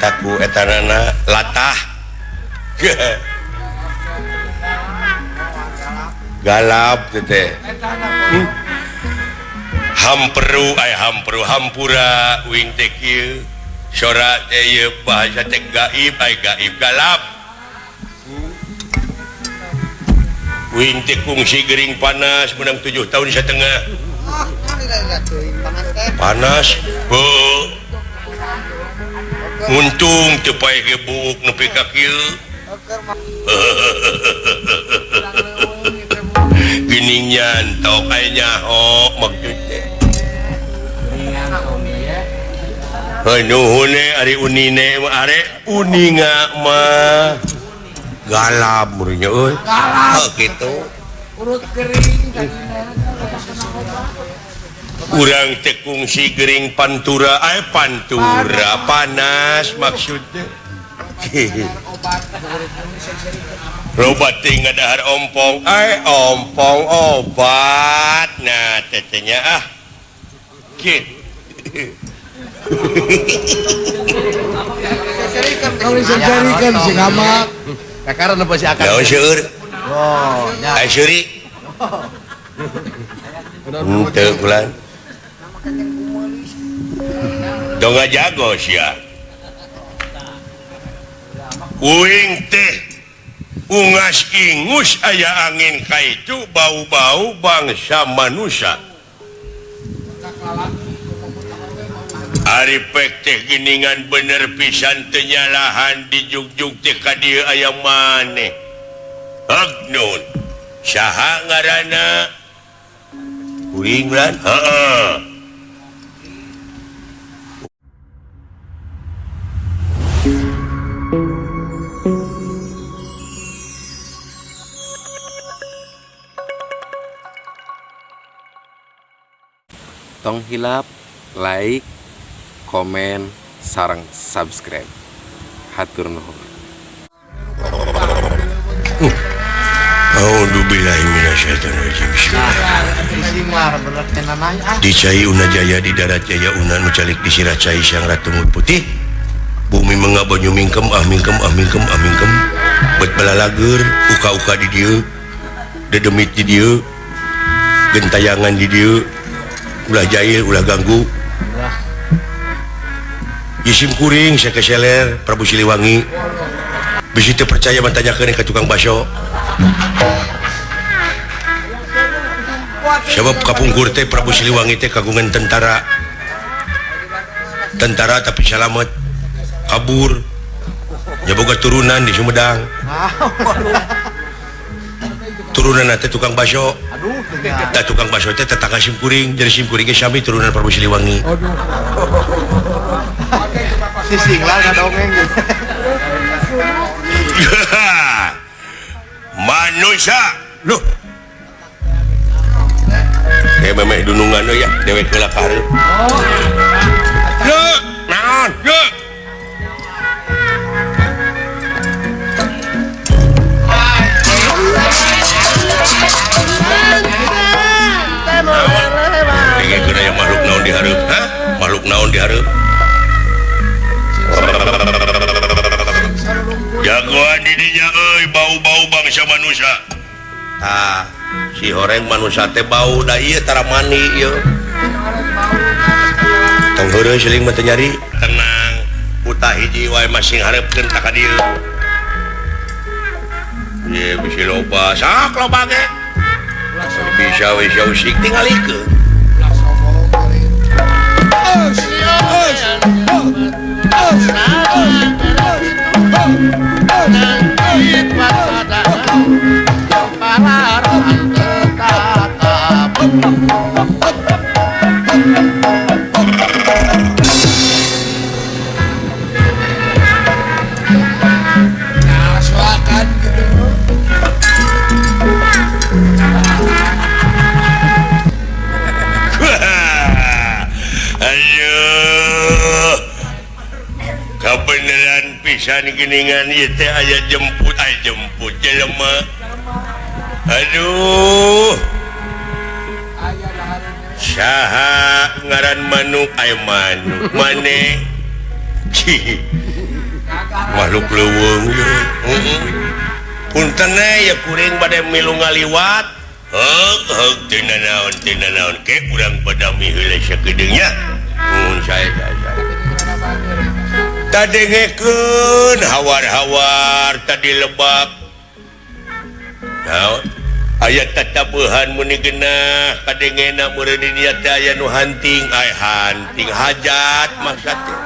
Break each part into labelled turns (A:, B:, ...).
A: Eta ku etanana latah. Galap teh. Hamperu ay hamperu hampura uing teh kieu. Sora teh ieu bahasa teh gaib ay gaib galap. Uing teh kungsi gering panas menang 7 tahun setengah. Panas. Heuh. Untung teu paeh ge buuk nepi ka kieu. Geuning nyantok aya nyaho maksud teh. Heuh nuhun ari unine mah are uninga mah galap meureunnya euy. Heuh kitu.
B: Urut gering tadina.
A: Urang teh kungsi gering pantura ay pantura panas maksudnya. Loba teh ngadahar ompong ay ompong obat. Nah tetehnya ah. Kieu.
B: Sering si gamak.
C: Kakaran apa si akar?
A: Naon seueur?
C: Oh, nya.
A: Ai seuri. Henteu kulan. Dong ngajago sia. Uing teh ungas ingus aya angin kaitu bau-bau bangsa manusia. Ari pek teh geningan bener pisan teu nyalahan dijugjug teh ka dieu aya maneh. Hagnun. Saha ngaranna? Kuring lan. Heeh.
D: Tong hilap like, komen, sarang subscribe. Hatur nuhun.
A: A'udzubillahi minasyaitonirrajim. Bismillahirrahmanirrahim. Di cai una jaya di darat jaya una nu calik di sirah cai sang ratu putih. Bumi mengga banyu mingkem ah mingkem ah mingkem ah mingkem. Bet balalager uka-uka di dieu. Dedemit di dieu. Gentayangan di dieu. Ulah jahil, ulah ganggu. Isim kuring sakeseler Prabu Siliwangi. Bisi teu percaya mah tanyakeun ka tukang baso. Sebab kapungkur teh Prabu Siliwangi teh kagungan tentara. Tentara tapi salamet kabur. Ya boga turunan di Sumedang. Turunan teh tukang baso. Tah tukang baso teh tetangga simkuring, jadi simkuring ge sami turunan Prabu Siliwangi.
C: Si singlar ngadongeng.
A: Manusia loh. Kayak memeh dunungan ya, dewek heula ka hareup. Loh, naon? Loh. Pengen aya makhluk naon di hareup? Hah? Makhluk naon di hareup? Jagoan di dinya euy, bau-bau bangsa manusia. Tah, si horeng manusia teh bau da ieu tara mani ieu. Tong heureuy siling mah teu nyari. Tenang, buta hiji wae masing hareupkeun ta ka dieu. Ye bisi loba, sak loba ge. Bisa we usik tingalikeun. Kebenaran pisan geningan ieu teh aya jemput aya jemput jelema. Aduh. Saha ngaran manuk aya manuk maneh. Makhluk leuweung ieu. Punten ya kuring bade milu ngaliwat. Heug heug teu nanaon ke urang badami heula sakedeung nya. Mun sae sae. Tadengekeun hawar-hawar tadi lebak. Naon? Aya tatabuhan muni genah kadengena meureun di dieu teh aya nu hanting, ay hanting hajat maksud teh.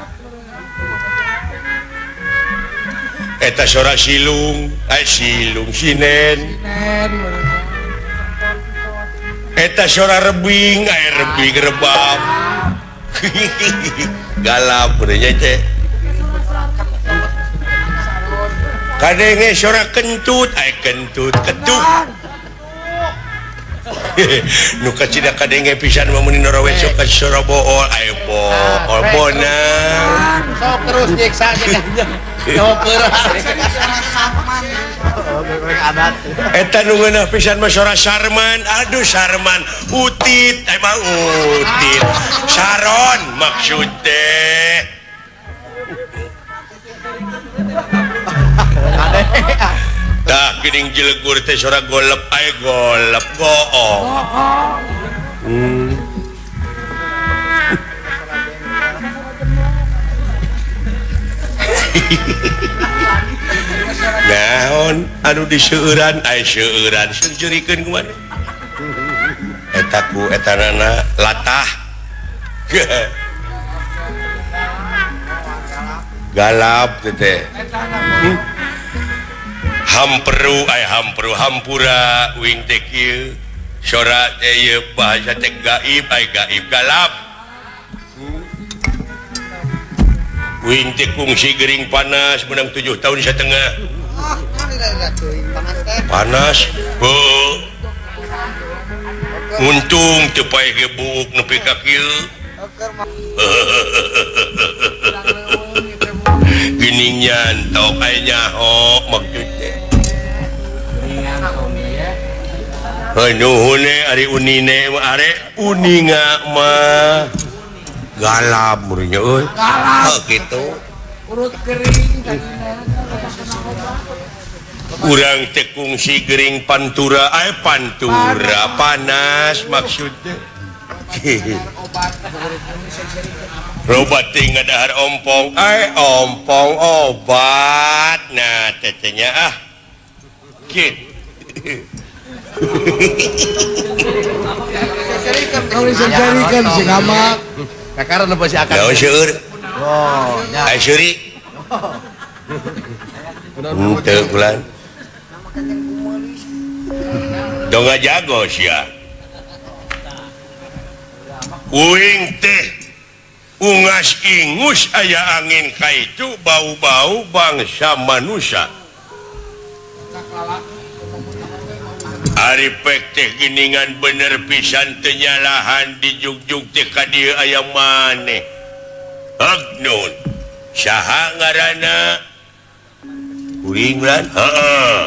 A: Eta sora silung, ay silung sinen. Eta sora rebing, ay rebing rebab. Galap meureun teh. Kadenge sora kentut, ay kentut ketuk. Nu kacida kadenge pisan mah meuni norowe sok ka sora bool, ay bool bonang.
C: Sok terus nyiksa
A: eta nu ngeunah pisan mah sora Sarman. Aduh Sarman utit, emang utit. Saron maksud teh. Tah geuning jelegur teh sora golep, ay golep goong. Naon anu diseueuran, ay seueuran seurikeun kumaha. Eta ku etanana latah. Galap teh. Hamperu ay hamperu hampura uing teh kieu sora teh ieu bahasa teh gaib ay gaib galap. Uing teh kungsi gering panas menang 7 tahun setengah. Panas. Heuh. Untung teu paeh ge buuk nepi ka kieu. Geuning nyantok aya nyaho maksud teh. Heuh nuhun ari unine mah are uninga mah. Galap meureun nya euy. Galap. Heuh kitu.
B: Urut gering tadina.
A: Urang teh kungsi gering pantura, ay pantura panas maksud teh. Robat teh ngadahar ompong, ay ompong obat. Nah tetehnya ah. Kieu.
B: Tong si gamak.
C: Kakaran apa si akang?
A: Naon seueur?
C: Oh, nya.
A: Ai seuri. Henteu kulan. Dong ngajago sia. Uing teh ungas ingus aya angin kaitu bau-bau bangsa manusia. Ari pek teh geningan bener pisan teu nyalahan dijugjug teh ka dieu aya maneh. Heug nun. Saha ngaranna? Kuring lan? Heeh.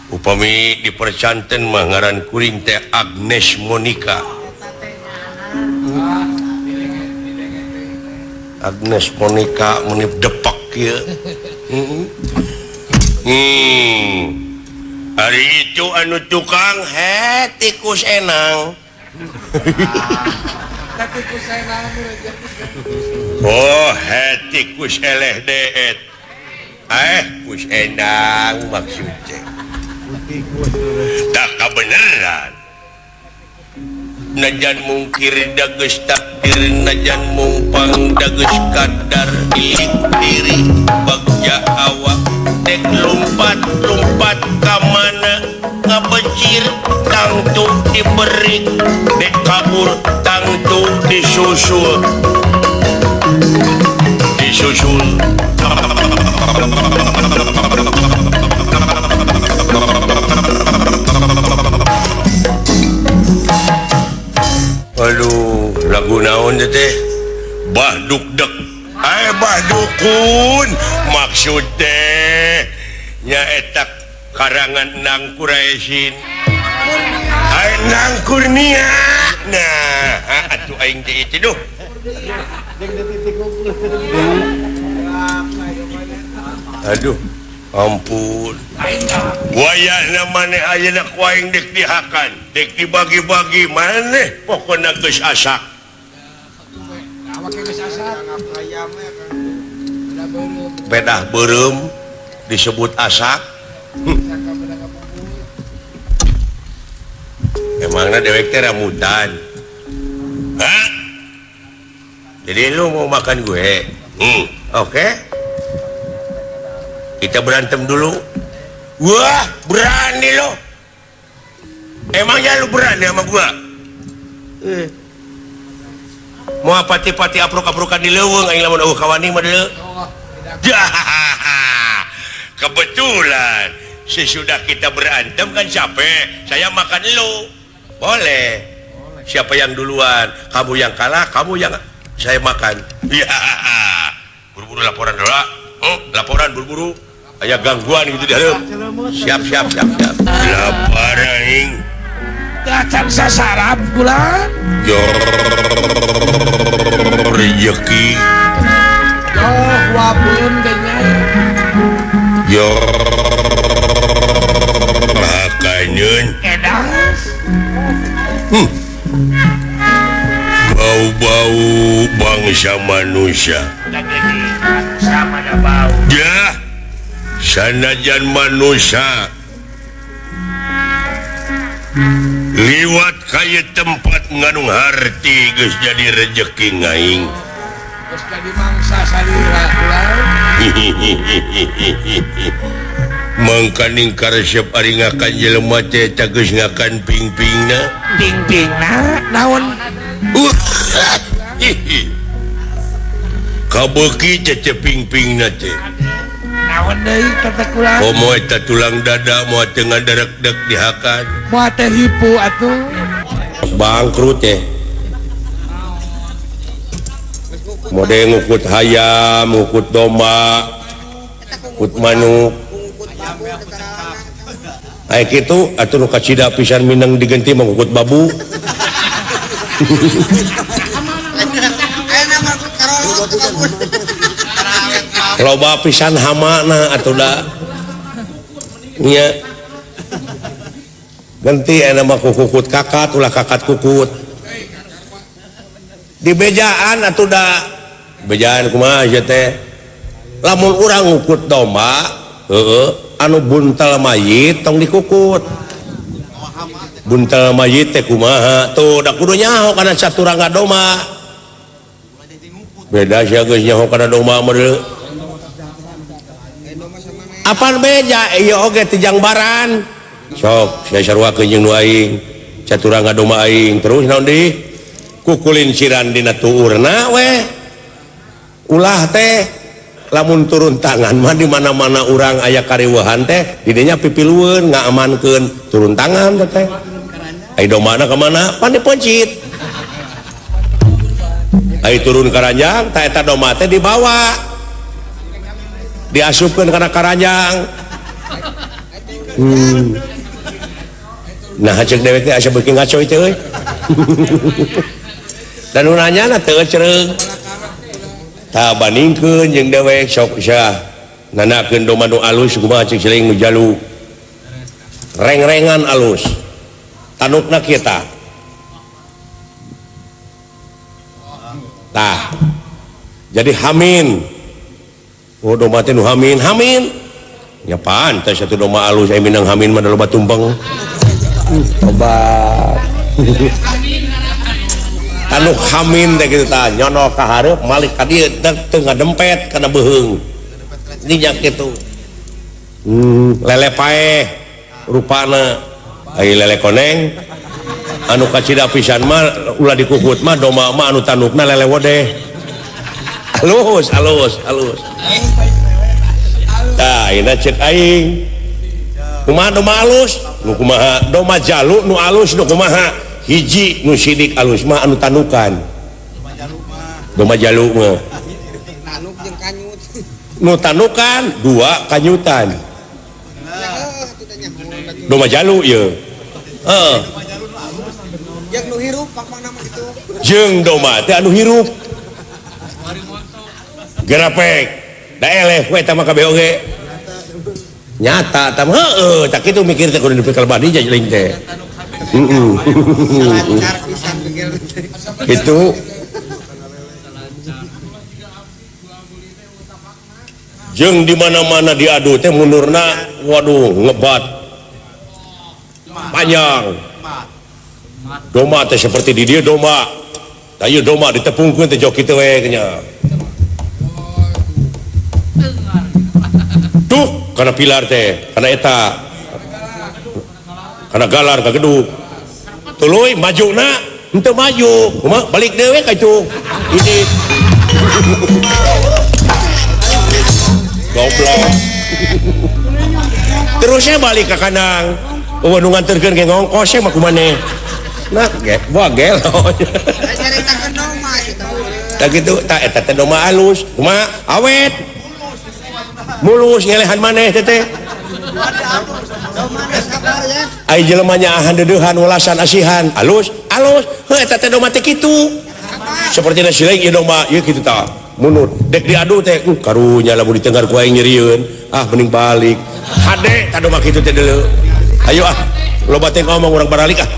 A: Upami dipercanten mah ngaran kuring teh Agnes Monica. Agnes Monica menip depak kieu. Hari itu anu tukang he tikus enang. Oh he tikus eleh deet. Kus enang maksudnya. Tak kebenaran. Najan mungkir dageus takdir, najan mumpang dageus kadar ilik diri bagja awak dek lompat-lompat ka mana ngabecir tangtu diberi dek kabur tangtu disusul disusul. Aduh, lagu naon teh? Bah dukdek. Eh bah dukun maksud teh nyaeta karangan Nang Kuraisin. Ai Nang Kurnia. Nah, atuh aing teh itu duh. Aduh, ampun. Wayahna maneh ayeuna ku aing dek dihakan, dek dibagi-bagi maneh pokona geus asak. Pedah beureum disebut asak. Emangna dewek teh ramutan. Hah? Jadi lu mau makan gue? Oke. Kita berantem dulu. Wah, berani lo. Emangnya lu berani sama gua? Mau pati-pati apruk-aprukan di leuweung aing lamun eueuh kawani mah deuleu. Kebetulan sesudah kita berantem kan capek, saya makan lu. Boleh. Siapa yang duluan? Kamu yang kalah, kamu yang saya makan. Ya. Buru-buru laporan dulu. Laporan buru-buru. Aya gangguan gitu di hareup. Siap siap siap siap. Lapar aing.
B: Acan sasarap kulan.
A: Yo rezeki.
B: Yo wabun kayaknya.
A: Yo makanyeun.
B: Edas.
A: Bau-bau bangsa manusia. Ya, sanajan manusia liwat kaya tempat ngandung harti geus jadi rejeki ngaing.
B: Geus jadi mangsa salira ulah.
A: Mangkaning karesep ari ngakan jelema teh eta geus ngakan ping-pingna.
B: Ping-pingna naon?
A: Kabeuki teh ping-pingna teh.
B: Naon deui teh kulang?
A: Komo eta tulang dada moal teu ngaderekdek dihakan.
B: Moal teh hipu atuh.
A: Bangkrut teh. Mode ngukut hayam, ngukut domba, ngukut manuk. Aya kitu atuh nu kacida pisan mineng digenti mah ngukut babu. Loba pisan hamana atuh da. Nya. Genti aya mah kukut kakat ulah kakat kukut. Di bejaan atuh da. Bejaan kumaha ieu teh? Lamun urang ngukut domba, heueuh, anu buntal mayit tong dikukut. Buntal mayit teh kumaha? Tuh da kudu nyaho kana saturangga domba. Beda sia geus nyaho kana domba mah deuleu. Apaan beja ieu oge teh jangbaran. Sok sia saruakeun jeung nu aing, saturangga domba aing. Terus naon deui? Kukulin siran dina tuurna we. Ulah teh lamun turun tangan mah di mana-mana urang aya kariweuhan teh didinya pipilueun ngaamankeun turun tangan teh. Ai dombana ka mana? Pan dipencit. Ai turun karanjang tah eta domba teh dibawa. Diasupkeun kana karanjang. Nah ceuk dewek teh asa beuki ngaco teh euy. Dan nu nanyana teu cereung. Tah bandingkeun jeung dewek sok sia nanakeun domba nu alus kumaha ceuk siling nu jalu. Reng-rengan alus. Tanukna kita. Tah. Jadi hamin. Oh domba teh nu hamin, hamin. Nya pantes atuh domba alus aya minang hamin mah loba tumpeng. Tobat. Tanuk hamin teh kitu tah nyono ka hareup malik ka dieu teu ngadempet kana beuheung. Dinya kitu. Lele paeh rupana. Ai lele koneng anu kacida pisan mah ulah dikukut mah domba mah anu tanukna lele wodeh. Alus alus alus. Tah ayeuna ceuk aing. Kumaha domba alus? Nu kumaha? Domba jalu nu alus nu kumaha? Hiji nu sidik alus mah anu tanukan. Domba jalu mah. Nu tanukan dua kanyutan. Domba jalu ieu. Heeh. Jeung domba teh anu hirup. Gerapek. Da eleh we eta mah kabeh oge. Nyata tah heueuh tah kitu mikir teh kudu dipikir badi jeung teh. Heeh. Itu jeung di mana-mana diadu teh mundurna waduh ngebat panjang. Domba teh seperti di dieu domba. Tah ieu domba ditepungkeun teh jok kitu we nya. Tuh kana pilar teh, kana eta. Kana galar ka gedug. Tuluy majuna henteu maju. Kumaha balik deui we ka itu. Ini. Goblok. Terusnya balik ke kandang. Eueuh nu nganterkeun ge ngongkos mah kumaneh. Nah, ge, wah gelo. Tah kitu, tah eta teh domba alus. Kumaha awet. Mulus ngelehan maneh teh teh. Ai jelema nyaahan deudeuhan welasan asihan. Alus, alus. Heuh eta teh domba teh kitu. Seperti nasi lain ieu domba, ieu kitu tah. Mundur, dek diadu teh, karunya lamun ditenggar ku aing nyerieun. Ah mending balik. Hade tah domba kitu teh deuleu. Ayo ah, loba teh ngomong urang baralik ah.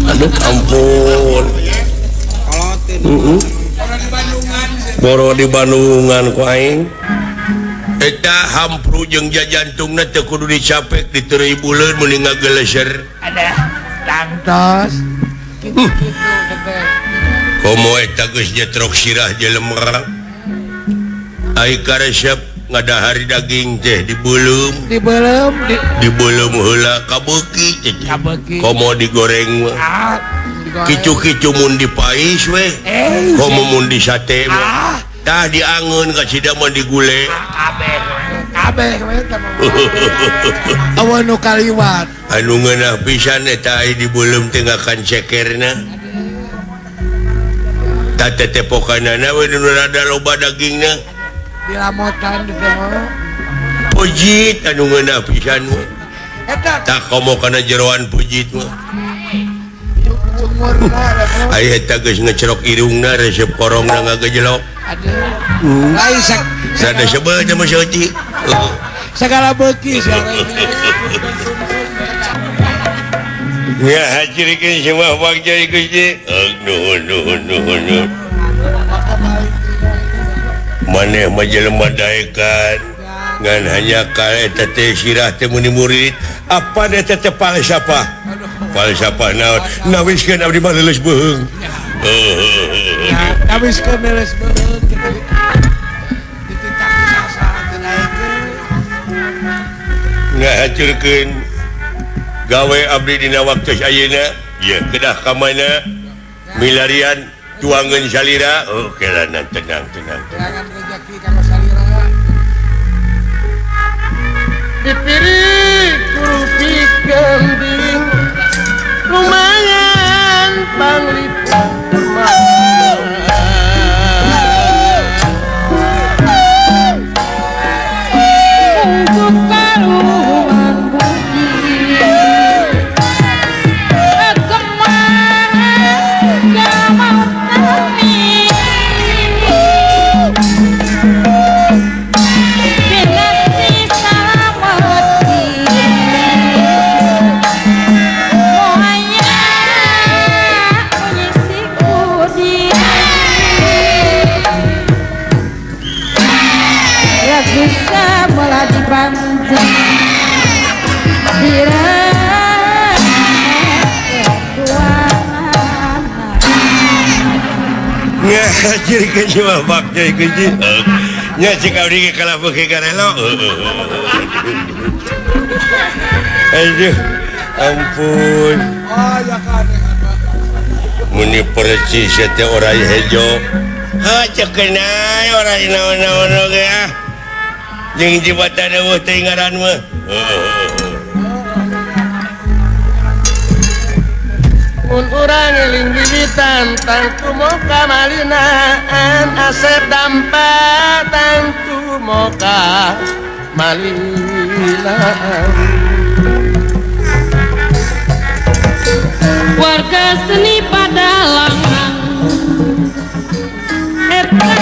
A: Aduh ampun. Boro di Bandungan ku aing. Eta hampru jeung jajantungna teu kudu dicapek diteureuy buleun mending ngageleser.
B: Ada tangtos. Kitu-kitu teh.
A: Komo eta geus nyetrok sirah jelema. Ai karesep ngadahar daging teh dibeuleum.
B: Dibeuleum
A: dibeuleum heula kabeuki teh. Komo digoreng mah. Kicu-kicu mun dipais we. Komo mun disate mah. Tah diangeun ka cida mah digule.
B: Kabeh kabeh we teh. Aweun nu kaliwat.
A: Anu ngeunah pisan eta ai dibeuleum teh ngakan cekerna. Tah tetepokanana we nu rada loba dagingna.
B: Dilamotan di teh.
A: Pujit anu ngeunah pisan we.
B: Eta
A: tah komo kana jeroan pujit mah. Ai eta geus ngecerok irungna resep korongna ngagejelok.
B: Aduh. Lain
A: sada sebel teh mah saeutik.
B: Sagala beuki sia.
A: Ya hajirikeun semua bagja Gusti. Nuhun nuhun nuhun. Maneh mah jelema daekan ngan hanya ka eta teh sirah teh meuni murid. Apa eta teh falsafah? Falsafah naon? Nawiskeun abdi mah leuleus beuheung.
B: Nawiskeun leuleus beuheung kitu. Dititah sasaran teh daekeun.
A: Ngahacurkeun gawe abdi dina waktu ayeuna, ieu kedah ka mana? Milarian tuangeun salira. Oh, kelanan tenang tenang.
B: Tenangan rezeki kanggo salira.
E: Dipiri kurupi kambing lumayan panglipur.
A: Ngajirikeun mah bagja Gusti. Nya cik abdi ge kalah beuki karelo. Aduh, ampun.
B: Oh, ya kan.
A: Muni percis teh orai hejo. Ha ceuk nae orai naon-naon oge ah. Jeung jibatan eueuh teh ngaran mah.
E: Mun urang eling wiwitan tangtu moka malinaan asep dampa tangtu moka malinaan.
F: Warga seni padalangan eta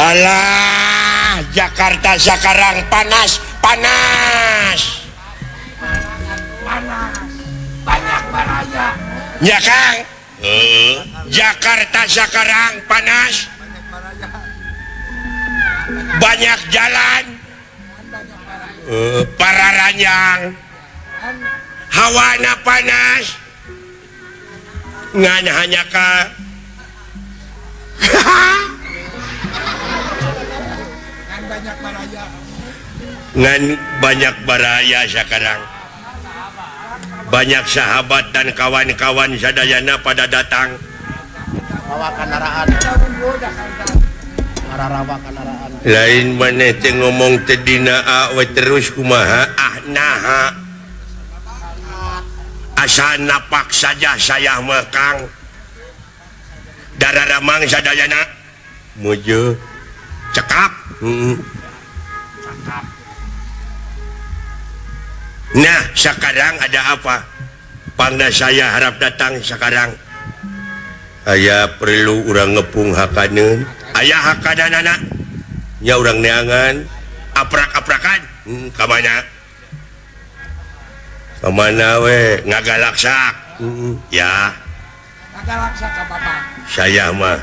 A: Alah, Jakarta sekarang panas, panas.
B: Panas. Banyak baraya.
A: Ya Kang. Jakarta sekarang panas. Banyak jalan. Para ranjang. Hawana panas. Ngan hanya ka
B: banyak baraya.
A: Ngan banyak baraya sekarang. Banyak sahabat dan kawan-kawan sadayana pada datang.
C: Bawa kandaraan. Ngararawa kandaraan.
A: Lain maneh teh ngomong teh dina we terus kumaha ah naha. Asa napak saja saya mah Kang. Dararamang sadayana muju cekap. Nah sekarang ada apa? Pangda saya harap datang sekarang. Aya perlu urang ngepung hakaneun. Aya hakananana. Nya urang neangan aprak-aprakan. Ka mana? Ka mana we ngagalaksak. Ya.
B: Ngagalaksak ka bapak.
A: Saya mah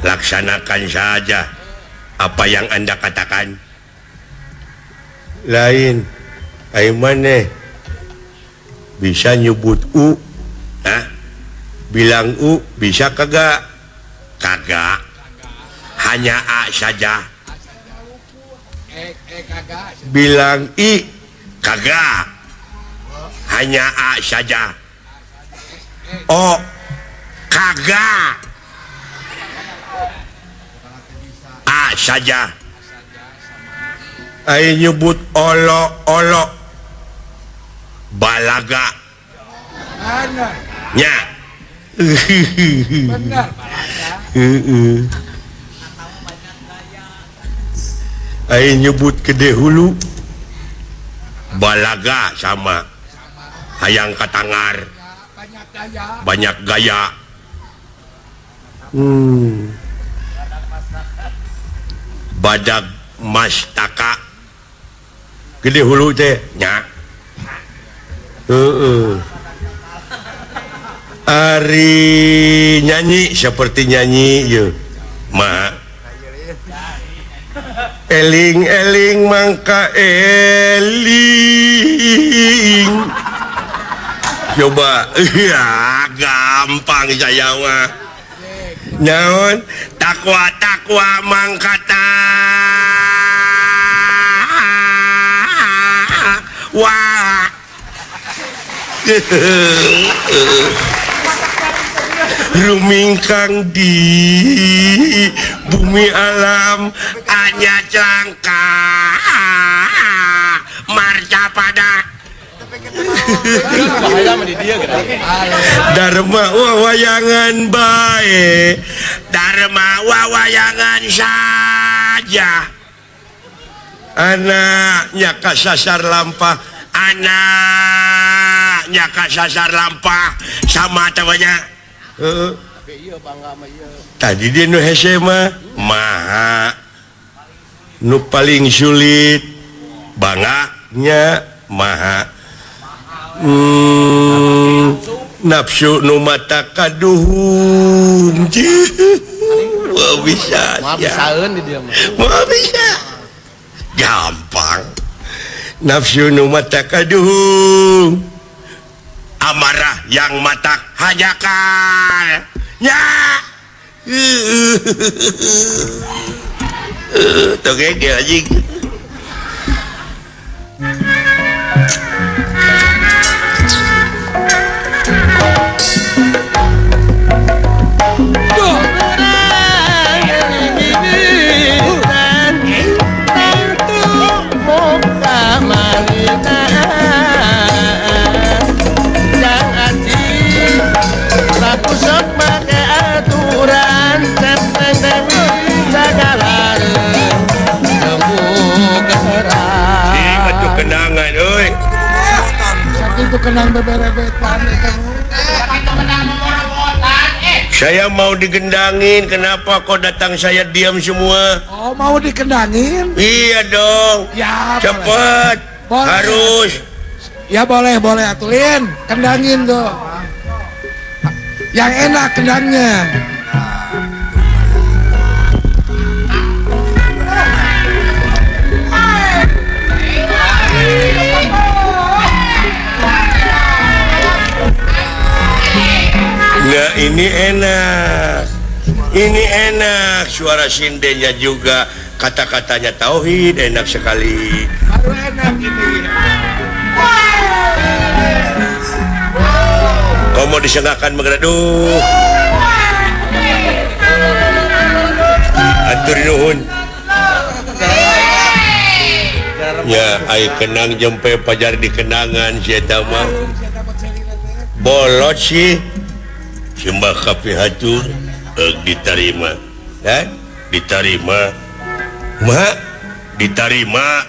A: laksanakan saja apa yang Anda katakan. Lain ai maneh bisa nyebut u, hah? Bilang u bisa kagak? Kagak. Hanya a saja. Bilang i kagak. Hanya a saja. O kagak. A saja. Ai nyebut olo olo balaga. Nya.
B: Benar balaga.
A: Ai nyebut gede hulu balaga sama hayang katangar. Banyak gaya. Badag mastaka gede hulu teh nya. Ari nyanyi seperti nyanyi ye ma eling-eling mangka eling. Coba ya gampang saya mah. Naon takwa takwa mangkata wah. Rumingkang di bumi alam hanya celangka marca pada Dharma wawayangan bae, Dharma wawayangan saja. Anaknya kasasar lampah, anaknya kasasar lampah sama temannya. Tadi dia nu hese mah maha nu paling sulit banganya maha. Nafsu nu mata kaduhung. Wah bisa ya. Wah bisa gampang. Nafsu nu mata kaduhung, amarah yang mata hajakal ya. Tuh kayak anjing. Kenangan euy.
B: Sakitu kenang beberebetan eta.
E: Sakitu kenang memorobotan eh.
A: Saya mau digendangin, kenapa kok datang saya diam semua?
B: Oh, mau dikendangin?
A: Iya dong.
B: Ya,
A: cepet.
B: Boleh.
A: Harus.
B: Ya boleh, boleh atulin. Kendangin tuh. Yang enak kendangnya.
A: Nah, ini enak. Ini enak, suara sindennya juga, kata-katanya tauhid enak sekali.
B: Baru enak ini.
A: Kau mau disengakan mengereduh. Atur nuhun. Ya, ai kenang jempe pajar di kenangan si eta mah. Bolot sih. Simbah kapihatur diterima. Ya, diterima. Ma, diterima.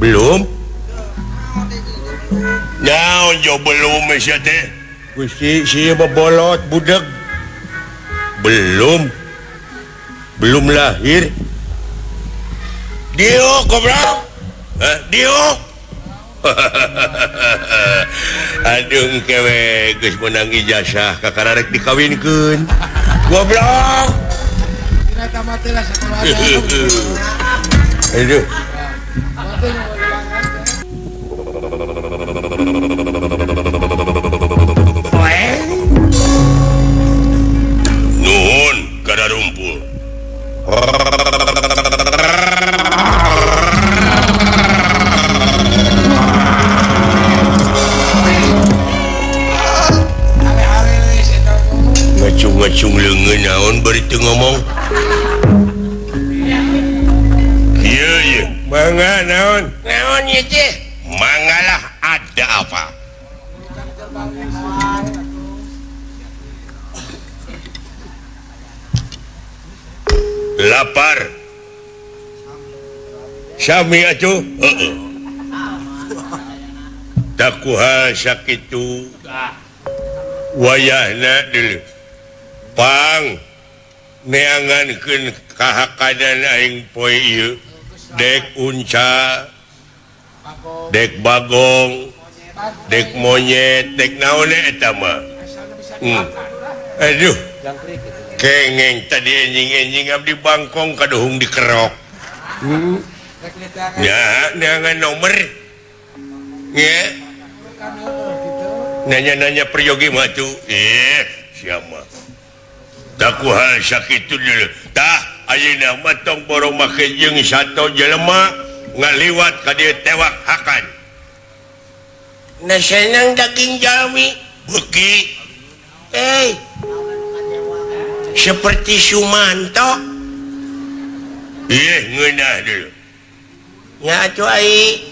A: Belum? Naon jo belum sia teh? Gusti sia bolot budeg. Belum. Belum lahir. Diuk goblok. Hah, diuk. Aduh kewe geus meunang ijazah kakara rek dikawinkeun. Goblok. Aduh. Nuhun kada rumpul. Ngacung-ngacung leungeun naon bari teu ngomong. Kieu ye, mangga naon? Naon ieu teh? Mangalah ada apa? Lapar. Sami atuh? Heeh. Takuha sakitu wayahna deuleu. Pang neangankeun kahakadan aing poe ieu dek unca, dek bagong, dek monyet, dek naon eta mah. Aduh. Kengeng tadi enjing-enjing abdi bangkong kaduhung dikerok. Ya, neangan nomor. Ya. Nanya-nanya peryogi mah tuh. Siapa? Takuha sakitu deuleu. Tah, ayeuna mah tong borong make jeung sato jelema ngaliwat ka dieu tewak hakan. Na senang daging jalmi beuki. Seperti Sumanto. Ih, ngeunah deuleu. Nya atuh ai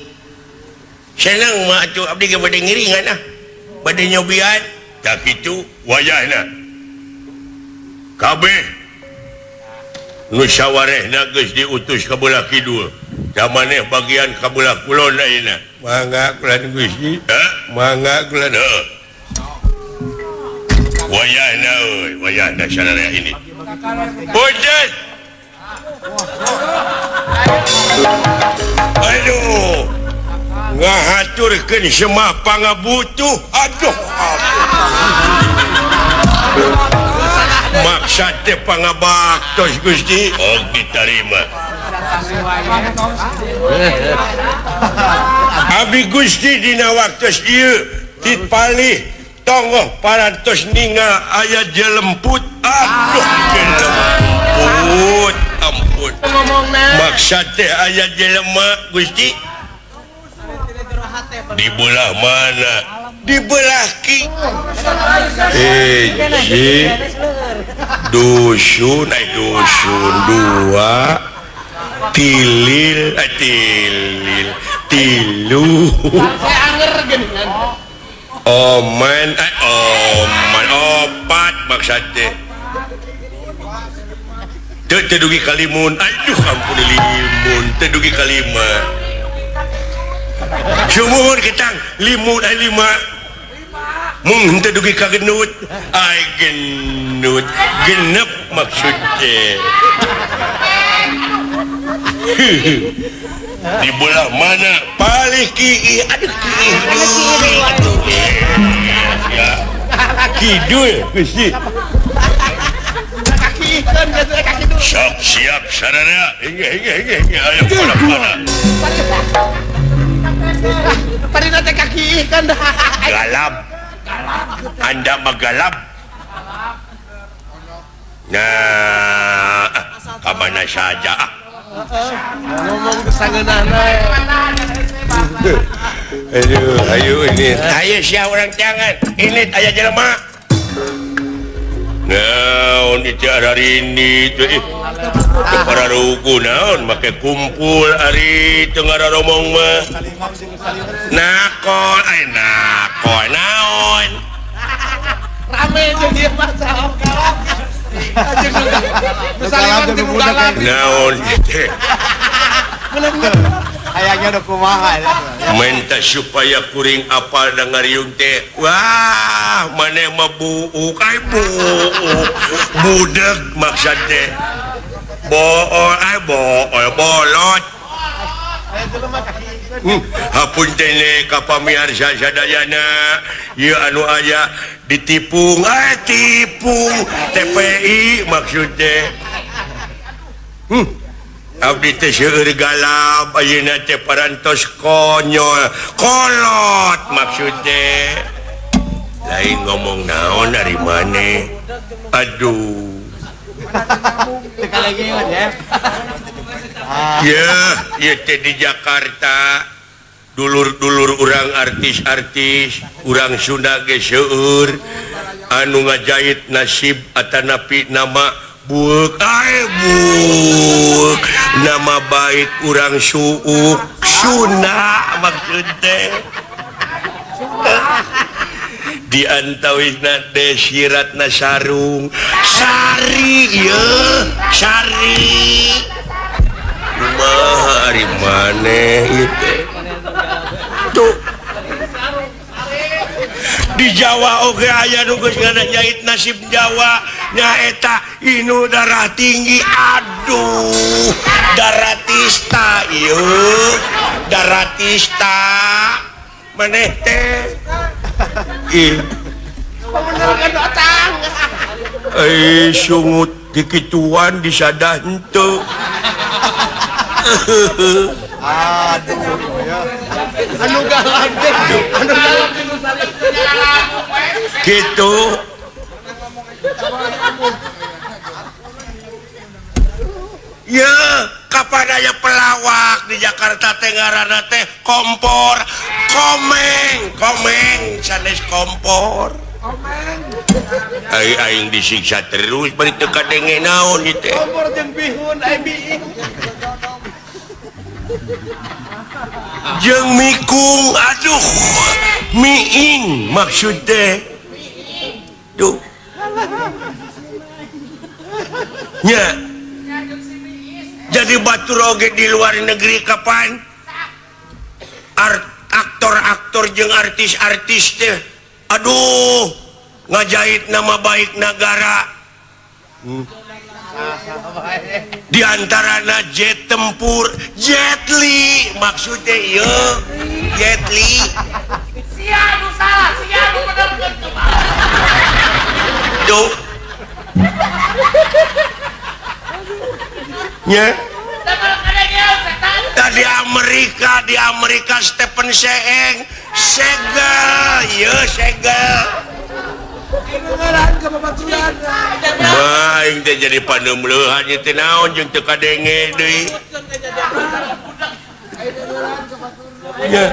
A: senang mah atuh abdi ge bade ngiringan ah. Bade nyobian. Tah kitu wayahna. Kabeh nu sawarehna geus diutus ka belah kidul. Da maneh bagian ka belah kulon ayeuna. Mangga kulan Gusti. Hah? Mangga kulan heuh. Wayahna euy, wayahna sararea ini. Punten. Aduh. Ngahaturkeun semah pangabutuh. Aduh. Maksad teh pangabaktos Gusti. Oh, diterima. Abdi Gusti dina waktos ieu tipalih tonggoh parantos ningal aya jelemput. Aduh, jelemput. Ampun. Maksad teh aya jelema Gusti. Di belah mana? Di belah ki. Hiji dusun, dusun dua, tilil, tilil, tilu, oman, oman, opat maksudnya. Teu dugi kalimun, aduh ampun limun, teu dugi kalima. Sumuhun ketang limun lima. Mung henteu dugi ka genut. Ai genut, genep maksud teh. Di belah mana palih kiih, aduh kiih deui atuh. Ya. Kidul Gusti. Sok siap sararea. Hingga hingga hingga hingga ayo mana.
E: Parina teh kaki kan
A: galap. Anda magalap. Nah, ka mana saja ah.
E: Ngomong kesangeunahna.
A: Aduh, ayo ini. Ayo sia urang jangan. Ini aya jelema. Naon itu hari ini teh. Para ruku naon make kumpul ari teu ngararomong mah. Nakol, ai nakol naon.
E: Rame jeung ieu mah salam galap.
A: Naon teh.
C: Hayangnya udah kumaha
A: minta supaya kuring apal da ngariung teh. Wah, maneh mah buuk ai buuk. Budeg maksud teh. Bool ai bool bolot. Hapunten ka pamiarsa sadayana ieu anu aya ditipung ai tipung TPI maksud teh. Abdi teh seueur galap ayeuna teh parantos konyol kolot maksud teh. Lain ngomong naon dari maneh. Aduh. Ya, ieu teh di Jakarta dulur-dulur urang artis-artis urang Sunda ge seueur anu ngajait nasib atanapi nama buuk ai buuk nama baik urang suuk Sunda maksud teh. Di antawisna desiratna sarung sari ieu sari kumaha ari maneh ieu teh. Tuh di Jawa oge aya nu geus ngajait nasib Jawa nyaeta inu darah tinggi. Aduh, daratista ieu, daratista maneh teh. Ih. Eh sungut dikituan disadah henteu.
C: Aduh ya.
E: Anu galak teh, anu galak
A: gitu. Ya, kapan aya pelawak di Jakarta teh ngaranna teh kompor, komeng, komeng sanes kompor.
B: Komeng.
A: Ai aing disiksa terus bari teu kadenge naon ieu teh.
E: Kompor jeung bihun ai biing.
A: Jeung mikung, aduh, miing maksud teh. Duh. Nya. Jadi batur oge di luar negeri kapan aktor-aktor jeung artis-artis teh aduh ngajait nama baik negara. Di antarana jet tempur Jet Li maksudnya ieu Jet Li.
E: Sia nu salah, sia nu benerkeun coba.
A: Duh. Nya. Tadi Amerika, di Amerika Stephen Seeng segel, ieu segel. Wah, aing teh jadi paneumleuhan ieu teh naon jeung teu kadenge deui. Nya.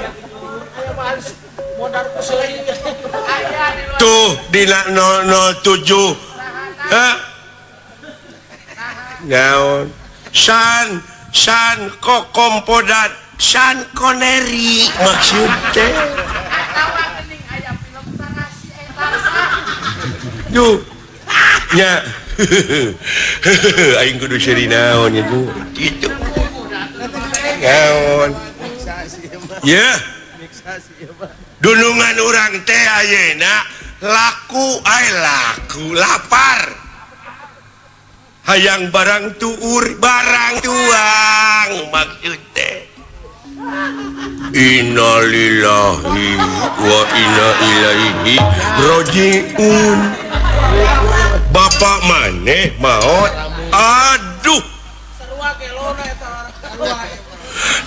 A: Tuh dina 007. Hah? Naon? San San kokompodat San Connery maksud teh. Duh. Nya. Aing kudu seuri naon nya kitu. Naon. Ya. Dunungan urang teh ayeuna laku ay laku lapar. Hayang barang tuur barang tuang maksud teh. Innalillahi wa inna ilaihi rajiun. Bapak maneh maot. Aduh.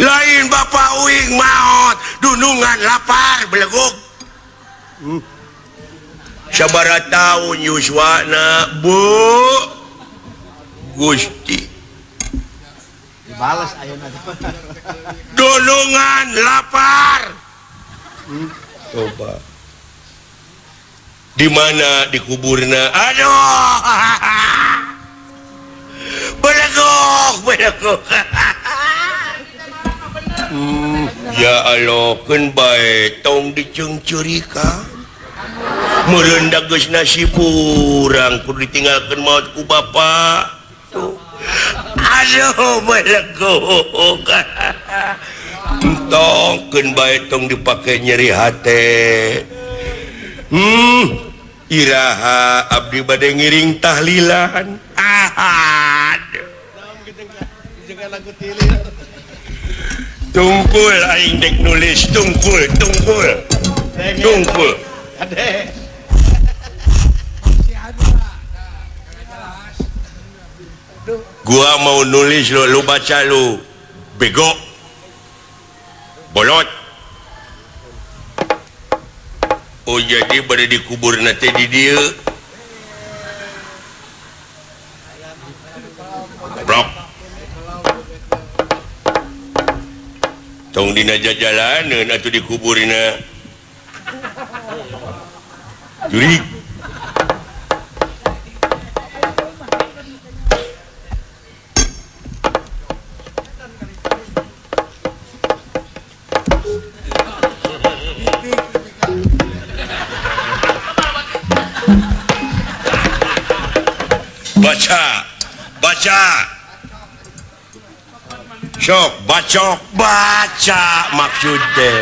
A: Lain bapak uing maot, dunungan lapar beleguk. Sabaraha taun yuswana, Bu. Gusti.
C: Dibales ayeuna.
A: Dunungan lapar. Coba. Di mana dikuburna? Aduh. Beleguk, beleguk. Ya Allah, keun bae tong diceungceurikan. Meureun da geus nasib urang kudu ditinggalkeun maot ku bapa. Tuh. Aduh, beleguk. Entong keun bae tong dipake nyeri hate. Iraha abdi bade ngiring tahlilan. Aduh. Tungkul aing dek nulis tungkul tungkul tungkul. Gua mau nulis lu, lu baca lu bego bolot. Oh jadi bade dikubur nanti di dieu. Blok. Tong dina jajalaneun atuh dikuburna. Jurig. Baca, baca. Sok, bacok, baca maksud teh.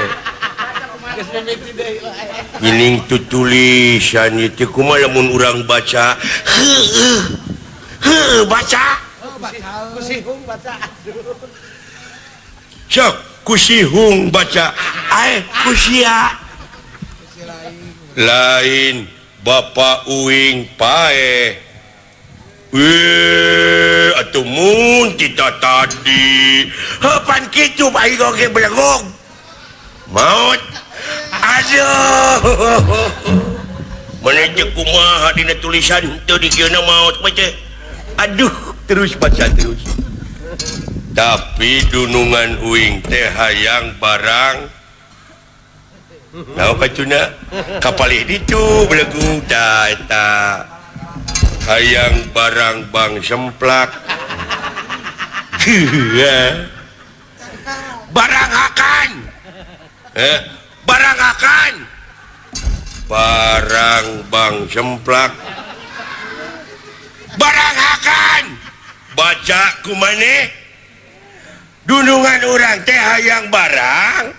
A: Geuning tu tulisan ieu teh kumaha lamun urang baca? Heueuh. Heueuh baca.
E: Kusihung baca.
A: Sok, kusihung baca. Ae kusia. Lain Bapak uing paeh. Atuh mun kita tadi. Heupan kitu bae oge belegug. Maot. Aduh. Mana teh kumaha dina tulisan teu dikieuna maot mah teh. Aduh, terus baca terus. Tapi dunungan uing teh hayang barang. Naon kacuna? Kapalih ditu belegug da eta. Hayang barang bang semplak. Barang akan. Barang akan. Barang bang semplak. Barang akan. Baca kumane? Dunungan urang teh hayang barang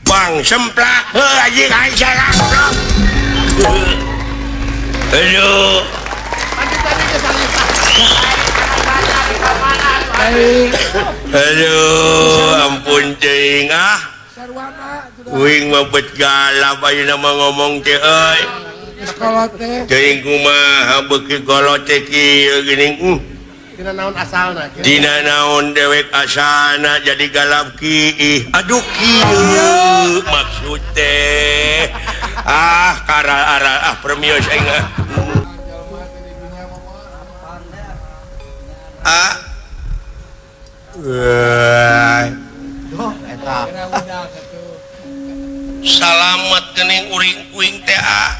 A: bang semplak. Heuh anjing aing salah. Aduh. Aduh, ampun cing ah. Uing mah bet galap ayeuna mah ngomong teh euy. Teuing kumaha beuki golot teh kieu geuning.
E: Dina naon asalna kieu.
A: Dina naon dewek asalna jadi galap kiih. Aduh kieu maksud teh. Ah karal-aral ah permios aing ah. Ah. Salamat kening uring uing teh ah.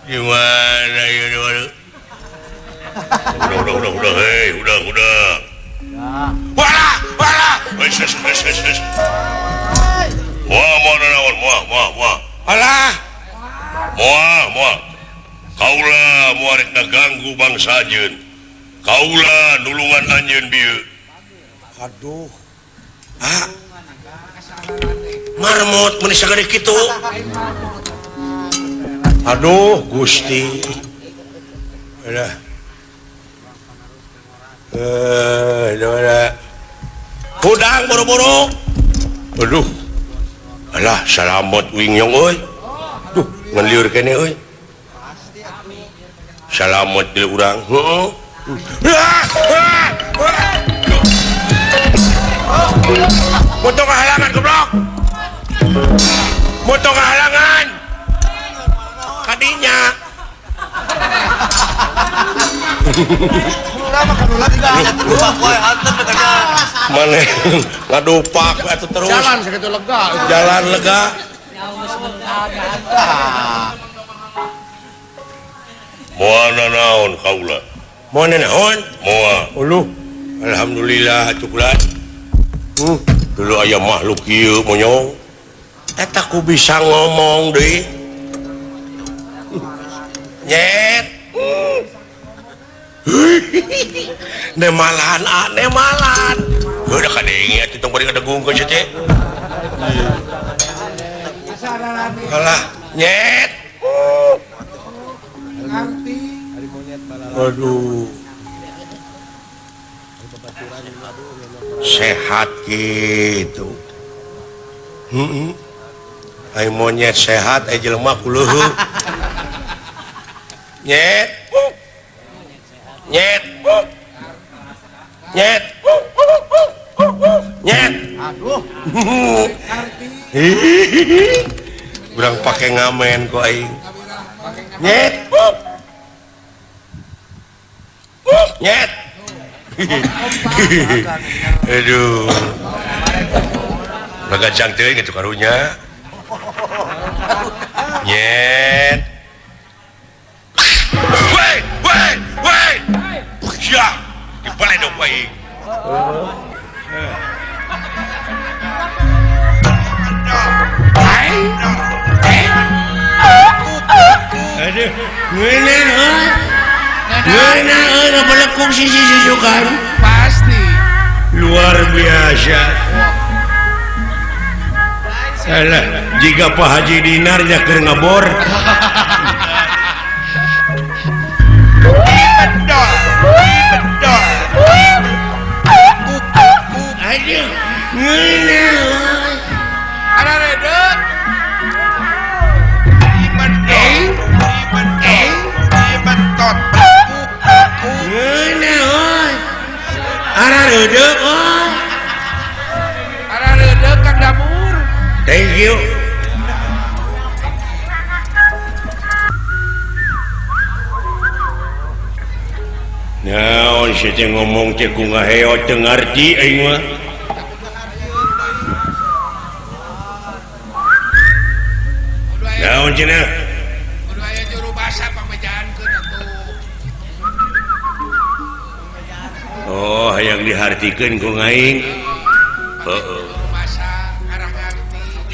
A: Gimana ya udah udah udah hei udah udah. Wala wala. Wes wes wes wes. Wah moal naon moal moal moal. Alah. Moal moal. Kaula moal rek ngaganggu bangsa anjeun. Kaula nulungan anjeun bieu. Aduh. Ah. Marmot mun sagede kitu. Aduh Gusti. Alah. Hudang boro-boro. Aduh. Alah salamot wing nyong euy. Duh, ngan lieur keneh euy. Salamot deui urang. Heeh. Motong halangan goblok. Motong halangan. Kadinya. Maneh ngadupak atuh terus.
B: Jalan sakitu lega.
A: Jalan lega. Moal nanaon kaula. Moal nanaon? Moal. Uluh. Alhamdulillah atuh kula. Dulu aya makhluk ieu monyong. Eta ku bisa ngomong deui. Nyet. Nemalan ah, nemalan. Heuh da kadenge atuh tong bari kadegungkeun sia teh. Alah, nyet. Aduh. Sehat gitu. Heeh. Ai monyet sehat ai jelema kuleuheuh. Nyet. Nyet. Nyet. Nyet.
C: Aduh.
A: Urang pake ngamen ku aing. Nyet. Nyet. Aduh. Ragajang teuing kitu karunya. Nyet. Woi, woi, woi. Ya, dibaledog aing. Aduh, ngeunah euy. Ngeunah euy ngabalekung sisi susukan.
B: Pasti.
A: Luar biasa. Alah, jika Pak Haji Dinar nya keur ngebor. Aduh, ngeunah euy.
B: Ada redeuk.
A: Ngeunah euy. Ara redeuk euy.
B: Ara redeuk Kang Damur.
A: Thank you. Naon sia teh ngomong teh ku ngaheot teu ngarti aing mah. Naon cenah?
B: Kudu aya juru basa pangmejaankeun atuh.
A: Oh, hayang dihartikeun ku aing. Heeh.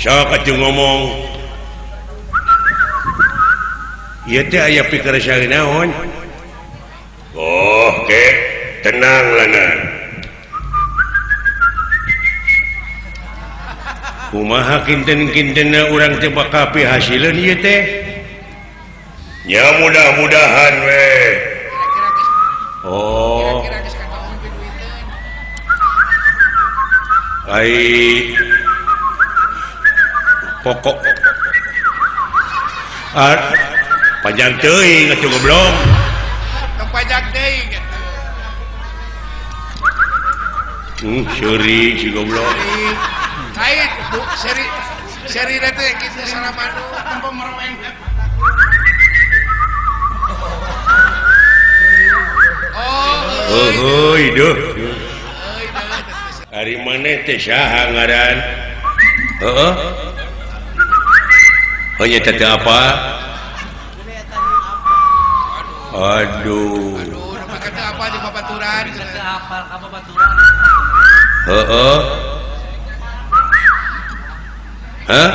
A: Sok atuh ngomong. Ieu teh aya pikersang naon? Oh, ke tenang lana. Kumaha kinten-kintenna urang teh bakal pihasileun ieu teh? Nya mudah-mudahan we. Oh. Ai pokok panjang teuing atuh goblok.
B: Tong panjang teuing atuh.
A: Seuri si goblok.
B: Lain bu seri seri teh kitu salamanu tempo meroweng. Oh,
A: heuy deuh. Ari maneh teh saha ngaran? Heeh. Oh nya teh apa? Aduh.
B: Aduh, kata apa di babaturan?
E: Kata apa ka babaturan?
A: Heeh. Hah?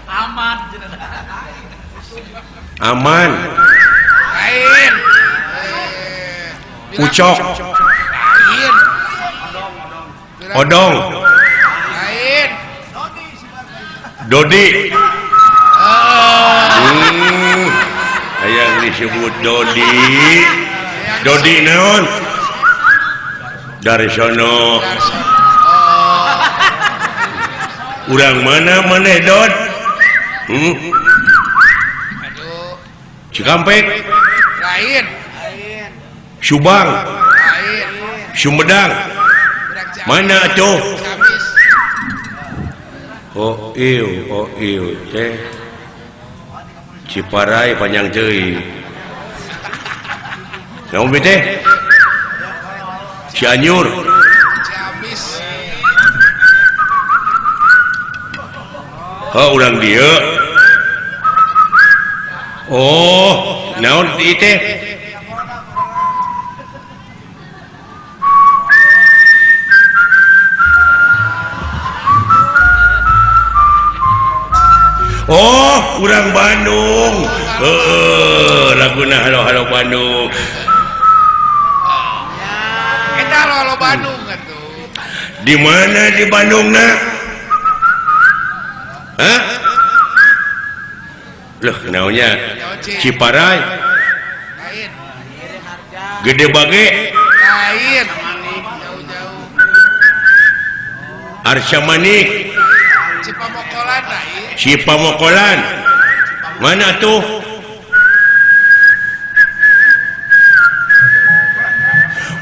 E: Aman.
A: Aman.
B: Lain.
A: Ucok.
B: Lain.
A: Odong.
B: Lain.
A: Dodi. Hayang disebut Dodi. Dodi naon? Dari sono. Urang mana maneh Dod? Cikampek?
B: Lain.
A: Subang?
B: Lain.
A: Sumedang? Mana tuh? Oh iu teh Ciparai panjang teuing. Naon teh? Cianjur.
B: Ciamis.
A: Oh urang dieu. Oh, naon ieu teh? Oh, urang Bandung. Heeh, laguna halo-halo Bandung.
B: Eta halo-halo Bandung atuh.
A: Di mana di Bandungna? Hah? Loh, naonnya? Ciparai.
B: Lain.
A: Gede Bage.
B: Lain. Jauh-jauh.
A: Arsa Manik.
B: Cipamokolan lain.
A: Cipamokolan. Mana tuh?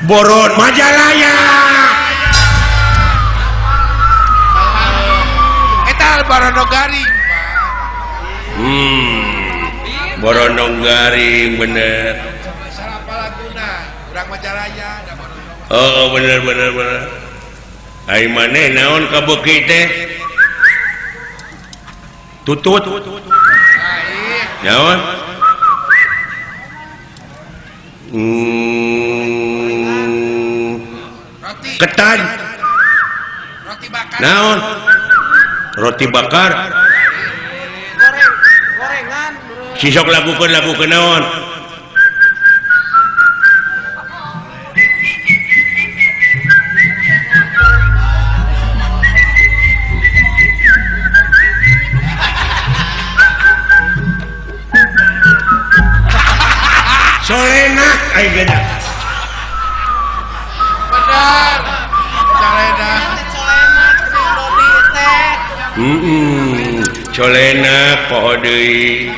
A: Boron Majalaya.
B: Eta Barono Garing.
A: Barono Garing bener.
B: Salah laguna, urang Majalaya da Barono.
A: Oh, bener bener bener. Ai maneh naon kabeuki teh? Tutut. Naon?
B: Roti.
A: Ketan.
B: Roti bakar.
A: Naon? Roti bakar.
C: Goreng, gorengan.
A: Sisok lakukeun lakukeun naon? Solenak aing geunya.
B: Benar. Solenak.
C: Solenak Dodi teh.
A: Solenak poho deui.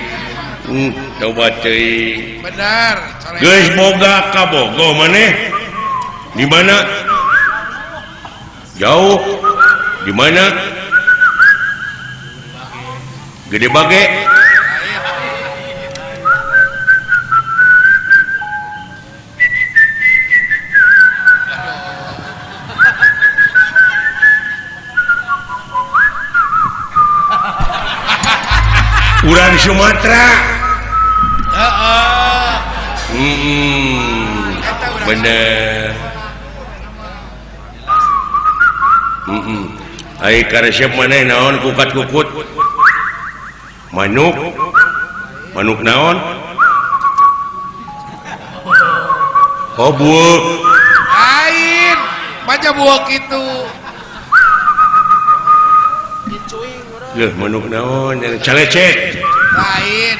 A: Tobat teuing.
B: Benar. Solenak.
A: Geus boga kabogoh maneh? Di mana? Jauh. Di mana? Gede Bage. Urang Sumatera. Bener. Ai karesep maneh naon kukat-kukut? Manuk. Manuk naon? Oh buuk.
B: Lain, baca buuk itu.
A: Leuh manuk naon? Calecek.
B: Lain.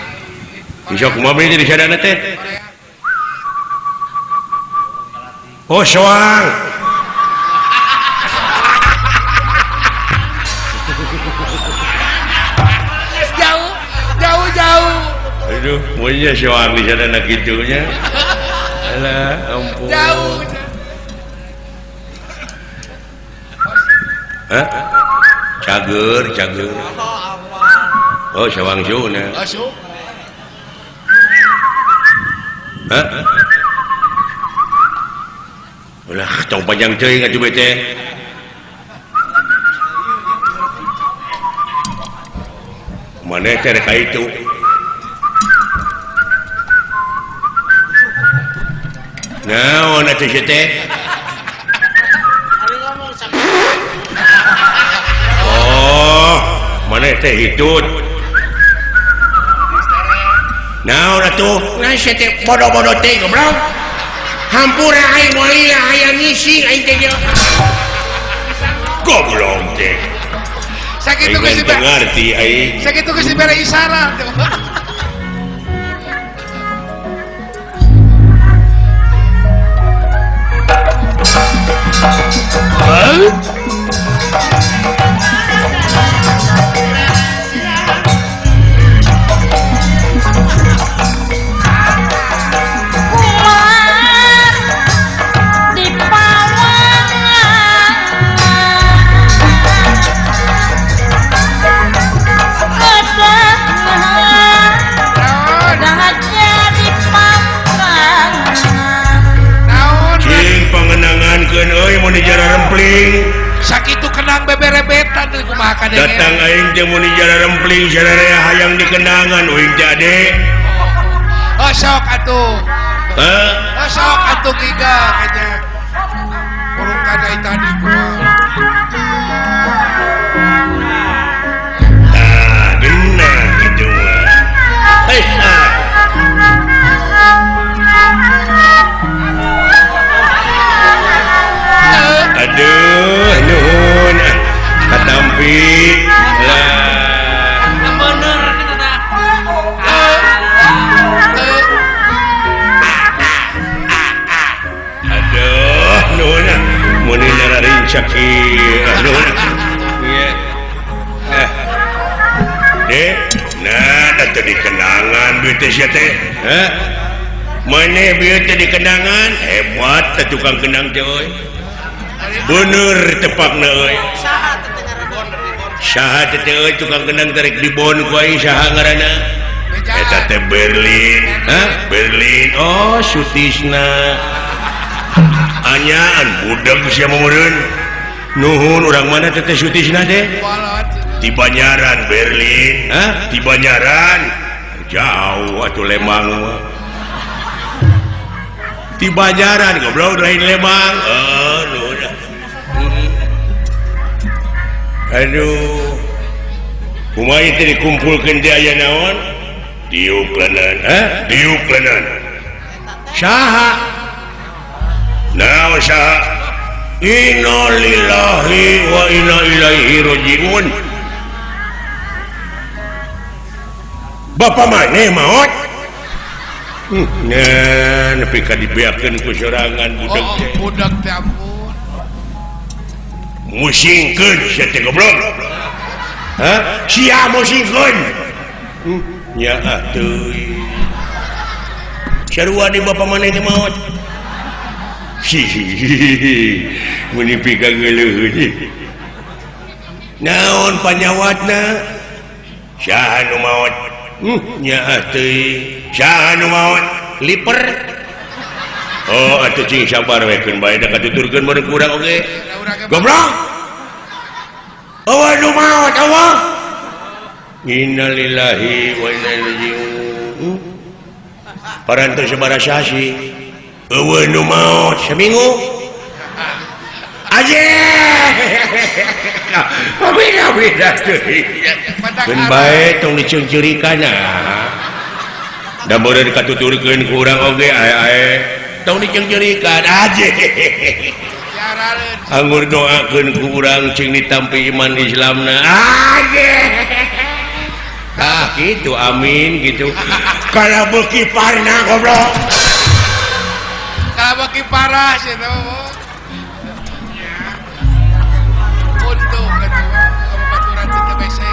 A: Bisa kumaha jadi sadana teh? Oh soang.
B: Jauh, jauh, jauh.
A: Aduh, maunya soang di sadana kitunya. Alah, ampun.
B: Jauh.
A: Hah? Cager, cager. Oh, sawang suna. Hah? Ulah, tong panjang teuing atuh bete. Maneh teh rek ka itu. Naon atuh sia teh? Oh, maneh teh hitut. Naon atuh? Nah sia teh bodoh-bodoh teh goblok. Hampura aing moal lila hayang ngising aing teh. Goblok teh.
B: Sakitu geus
A: ngarti aing.
B: Sakitu geus dibere isyarat. Sakitu kenang beberebetan teh kumaha kadenge.
A: Datang aing teh mun dijara rempling sararea hayang dikenangan uing teh ade.
B: Oh sok atuh.
A: Heh.
B: Oh sok atuh giga kayaknya. Burung kadai tadi kumaha.
A: Tah geunah kitu mah. Hei ah. Aduh, nuhun katampi lah.
C: Bener kitu tah.
A: Aduh, nuhun mun nararinca kieu. Nuhun. Ieu. Dek, nah da teu dikenangan duit teh sia teh. Hah? Maneh bieu teh dikenangan, hebat teh tukang kenang teh euy. Bener tepakna euy. Saha teh euy tukang kenang tarik dibon ku aing saha ngaranna? Eta teh Berlin. Hah? Berlin. Oh, Sutisna. Anyaan budak sia meureun. Nuhun urang mana teh Sutisna teh? Di Banyaran Berlin. Hah? Di Banyaran. Jauh atuh Lembang mah. Di Banyaran goblok lain Lembang. Oh, nuhun. Aduh, kumaha teh dikumpulkeun teh aya naon? Diuk leungeun, hah? Diuk leungeun. Saha? Naon saha? Innalillahi wa inna ilaihi rajiun. Bapak maneh maot? Nah, nepi ka dibeakeun ku sorangan budak teh.
B: Oh, budak teh ampun.
A: Musingkeun sia teh goblok. Hah? Sia musingkeun. Nya atuh. Sarua di bapa maneh teh maot. Hihihi. Mun pika geuleuh. Naon panyawatna? Saha nu maot? Nya atuh. Saha nu maot? Liper. Oh, atuh cing sabar we keun bae da katuturkeun meureun ku urang oge. Goblok. Eueuh nu maot eueuh. Innalillahi wa inna ilaihi raji'un. Parantos sabaraha sasi. Eueuh nu maot seminggu. Aje. Kabeh-kabeh teuing. Keun bae tong diceungceurikan ah. Da meureun katuturkeun ku urang oge ae-ae. Tong diceungceurikan aje. Anggur doakeun ku urang cing ditampi iman Islamna. Aje. Ah gitu amin gitu. Kalau beuki parna goblok.
B: Kalau beuki parah sih teh. Untung atuh baturan teh bese.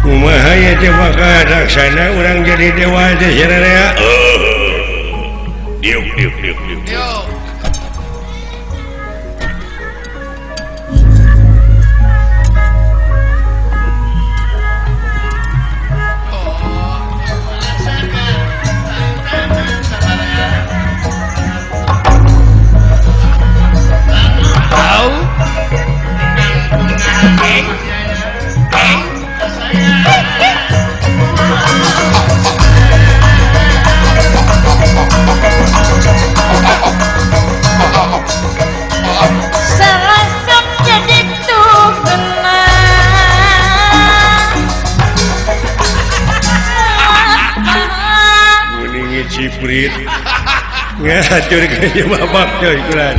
A: Kumaha ya teh maka laksana urang jadi dewa teh sararea. Diuk diuk diuk diuk. Ciprit ngacur ke babak coy kurang.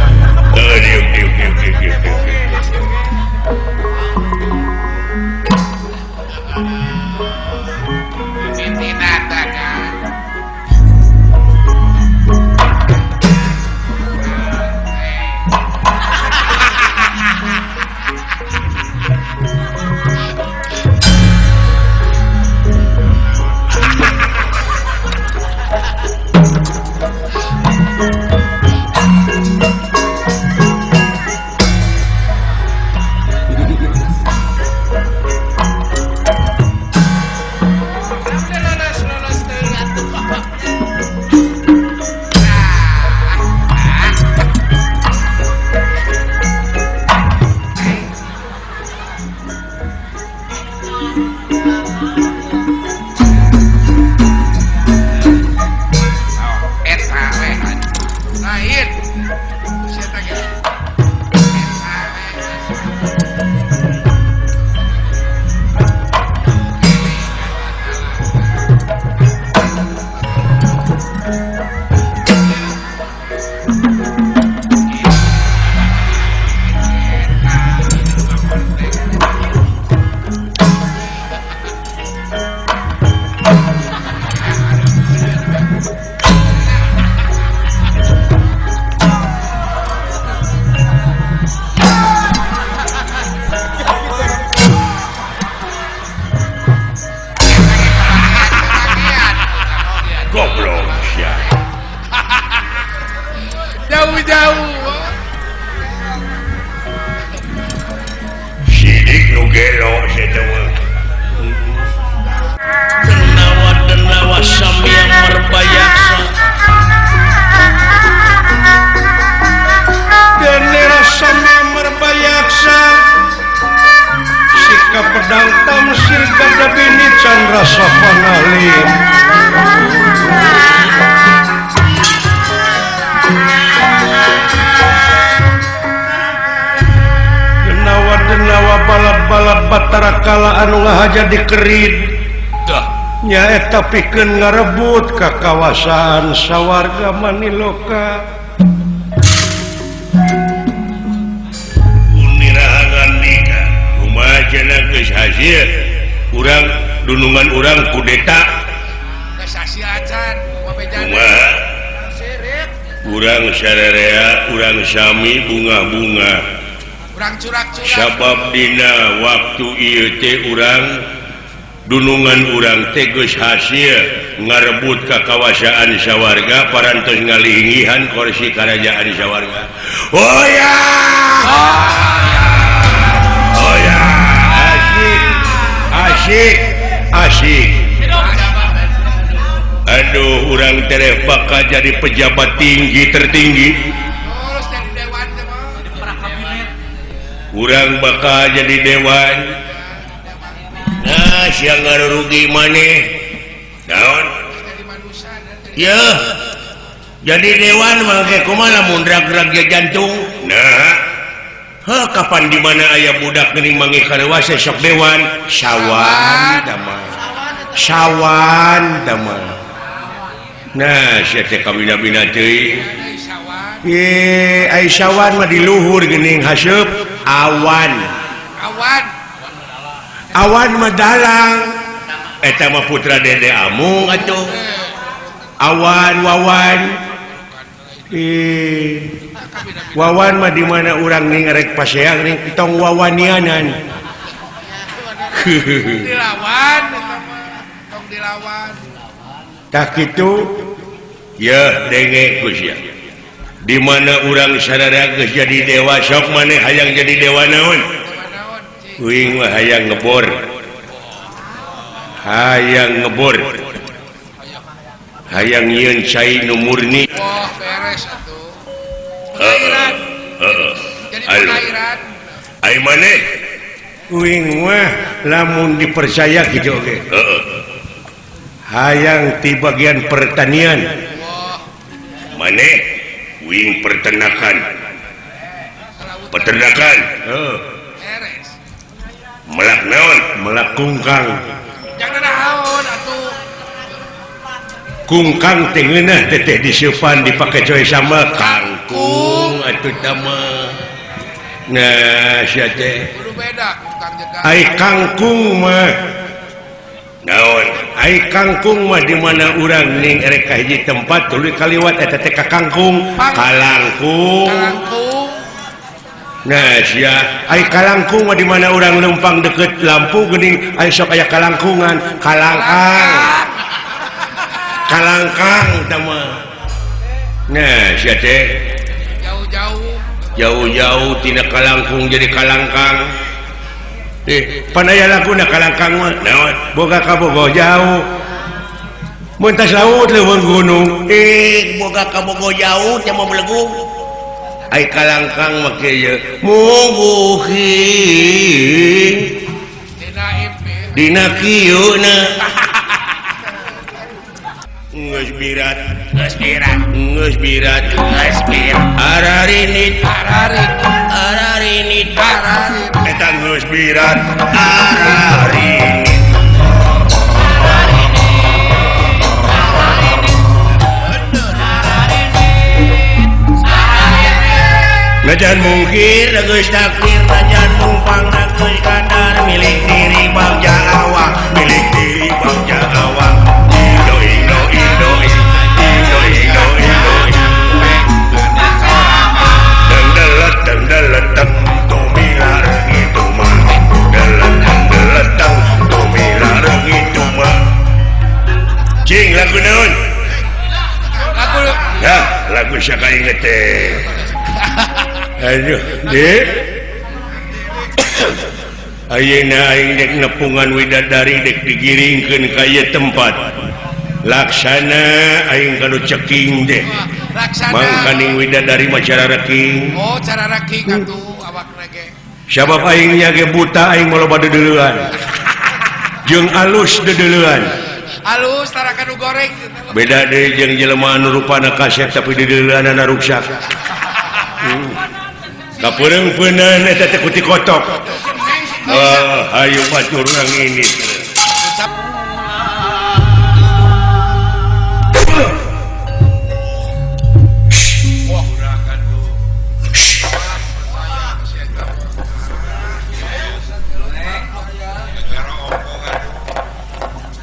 A: Anu dikerit nyaeta pikeun ngarebut ka kawasan sawarga Maniloka. Unirahangan nikah kumaha cenah geus hasil urang dunungan urang kudeta
B: geus hasil acan
A: kumaha urang sararea urang sami bunga-bunga sabab dina waktu ieu teh urang dunungan urang teh geus hasil ngarebut ka kawasaan sawarga parantos ngalihingihan kursi karajaan sawarga. Oh ya, oh ya, asyik asyik asyik. Aduh, urang tereh bakal jadi pejabat tinggi tertinggi. Urang bakal jadi dewan. Nah, siang ngarugi maneh. Naon? Ya. Jadi dewan mangke kumaha lamun rag-rag jantung. Nah. Heh, kapan di mana aya budak geuning manggih karewasa sok dewan? Sawan tama. Sawan tama. Nah, sia teh kabina-bina teuing. Ye, ai sawan mah di luhur geuning haseup. Awan awan awan madalang eta mah putra Dede Amung atuh awan wawan wawan mah di mana urang ning rek paseang ning tong wawanianan
B: dilawan eta mah tong dilawan
A: tah kitu yeuh denge ku sia. Di mana urang sadaya geus jadi dewa sok maneh hayang jadi dewa naon? Uing mah hayang ngebor. Hayang ngebor. Hayang nyieun cai nu murni.
B: Wah, beres atuh. Heeh.
A: Heeh.
B: Jadi pengairan.
A: Ai maneh? Uing mah lamun dipercaya kitu oge. Heeh. Hayang ti bagian pertanian. Maneh? Wing peternakan peternakan melak naon melak kungkang
B: jangan naon atuh
A: Kungkang teh ngeunah teteh diseupan dipake coy sambal kangkung atuh tah mah. Nah sia teh.
B: Kudu beda kungkang jeung kangkung.
A: Ai kangkung mah naon? Ai kangkung mah di mana urang ning erek ka hiji tempat tuluy kaliwat eta teh ka kangkung, kalangkung.
B: Kalangkung.
A: Nah sia, ai kalangkung mah di mana urang lempang deket lampu geuning ai sok aya kalangkungan, kalangkang. Kalangkang tah mah. Nah sia teh
B: jauh-jauh.
A: Jauh-jauh tina kalangkung jadi kalangkang. Pan aya laguna kalangkang mah naon boga kabogoh jauh mun tas laut leuweung gunung boga kabogoh jauh teh mah belegung ai kalangkang mah kieu mungguhing dina kieu na geus birat geus birat geus birat geus birat ararinit ararinit ararinit ararinit eta geus birat ararinit najan mungkir geus takdir najan numpang geus kadar milik diri bagja awak milik diri bagja awak Indo Indo Indo Indo Indo Indo dengdelet dengdelet teng tumilar itu mah delet dengdelet teng tumilar itu mah cing lagu naon
B: lagu
A: ya lagu siapa inget teh. Aduh, Dek. Ayeuna aing dek nepungan widadari dek digiringkeun ka ieu tempat. Laksana aing kanu ceking deh.
B: Laksana.
A: Mangkaning widadari mah cara reking.
B: Oh, cara reking atuh awakna ge.
A: Sabab aing nya ge buta aing mah loba deudeulean. Jeung alus deudeulean.
B: Alus tara kanu goreng.
A: Beda deui jeung jelema anu rupana kasep tapi deudeuleanana ruksak. Kapereung-peunan eta teh kuti kotok. Ah, hayu batur urang ini.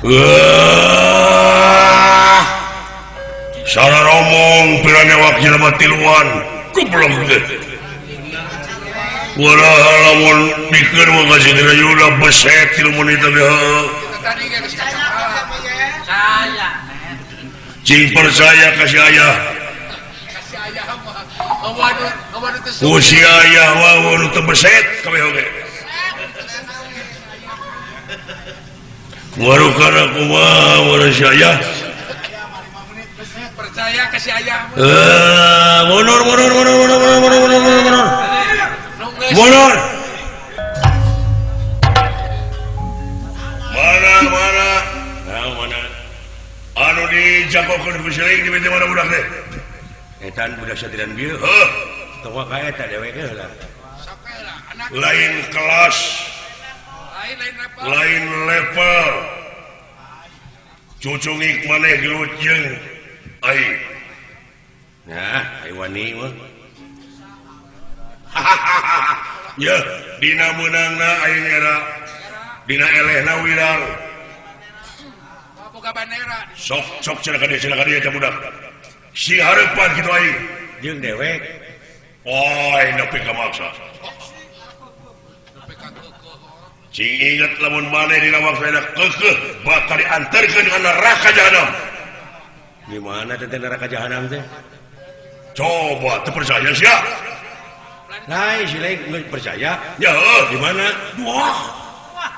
A: Wah. Sareng omong pira newak jelema tiluan. Goblok teh. Walah lamun dikeun mah kasih dina yuda beset 3 menit teh. Cing percaya ka si ayah. Ku si ayah wae nu teu beset kabeh oge. Warukana kumaha warung si ayah.
B: Percaya ka si ayah.
A: Mundur mundur mundur mundur mundur mundur mundur. Mundur. Mana mana? Nah, mana? Anu dijagokeun ku siling di mana budak teh? Etan budak satiran bieu. Heuh. Tong ka eta dewek heula. Lain kelas. Lain level. Cucungik maneh gelut jeung aing. Nah, ai wani mah. Ya, dina meunangna aing era. Dina elehna wirang.
B: Boga bandera.
A: Sok sok cenah ka dieu eta budak. Si hareupan kitu aing jeung dewek. Oi, nepi ka maksa. Cing inget lamun maneh dina waktu keukeuh bakal diantarkeun ka neraka jahanam. Di mana teh neraka jahanam teh? Coba teu percaya sia. Lain si lain nggak percaya. Ya, di mana? Wah.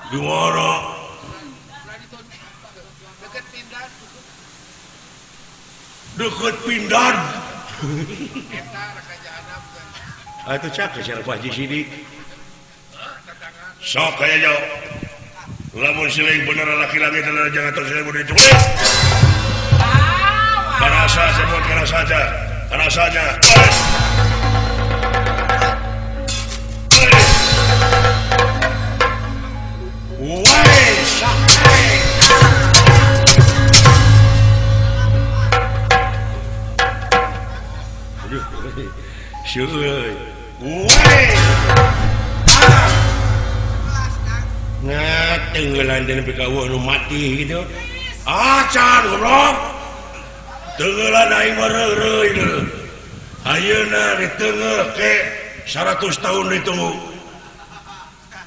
A: Di mana?
B: Deket Pindan.
A: Deket Pindan.
B: Eta neraka jahanam teh.
A: Atuh cak sia Pak Haji Sidik. Sok kaya jauh. Lamun siling bener laki langit dan jangan terus siling bener cukup. Karasa sebut karasa aja. Karasanya. Woi, sakit. Seueuy. Woi. Nah, tenggelan teh nepi ka eueuh nu mati gitu. Acan goblok. Tenggelan aing mah reureuy deui. Ayeuna diteunggeul ke 100 tahun ditunggu.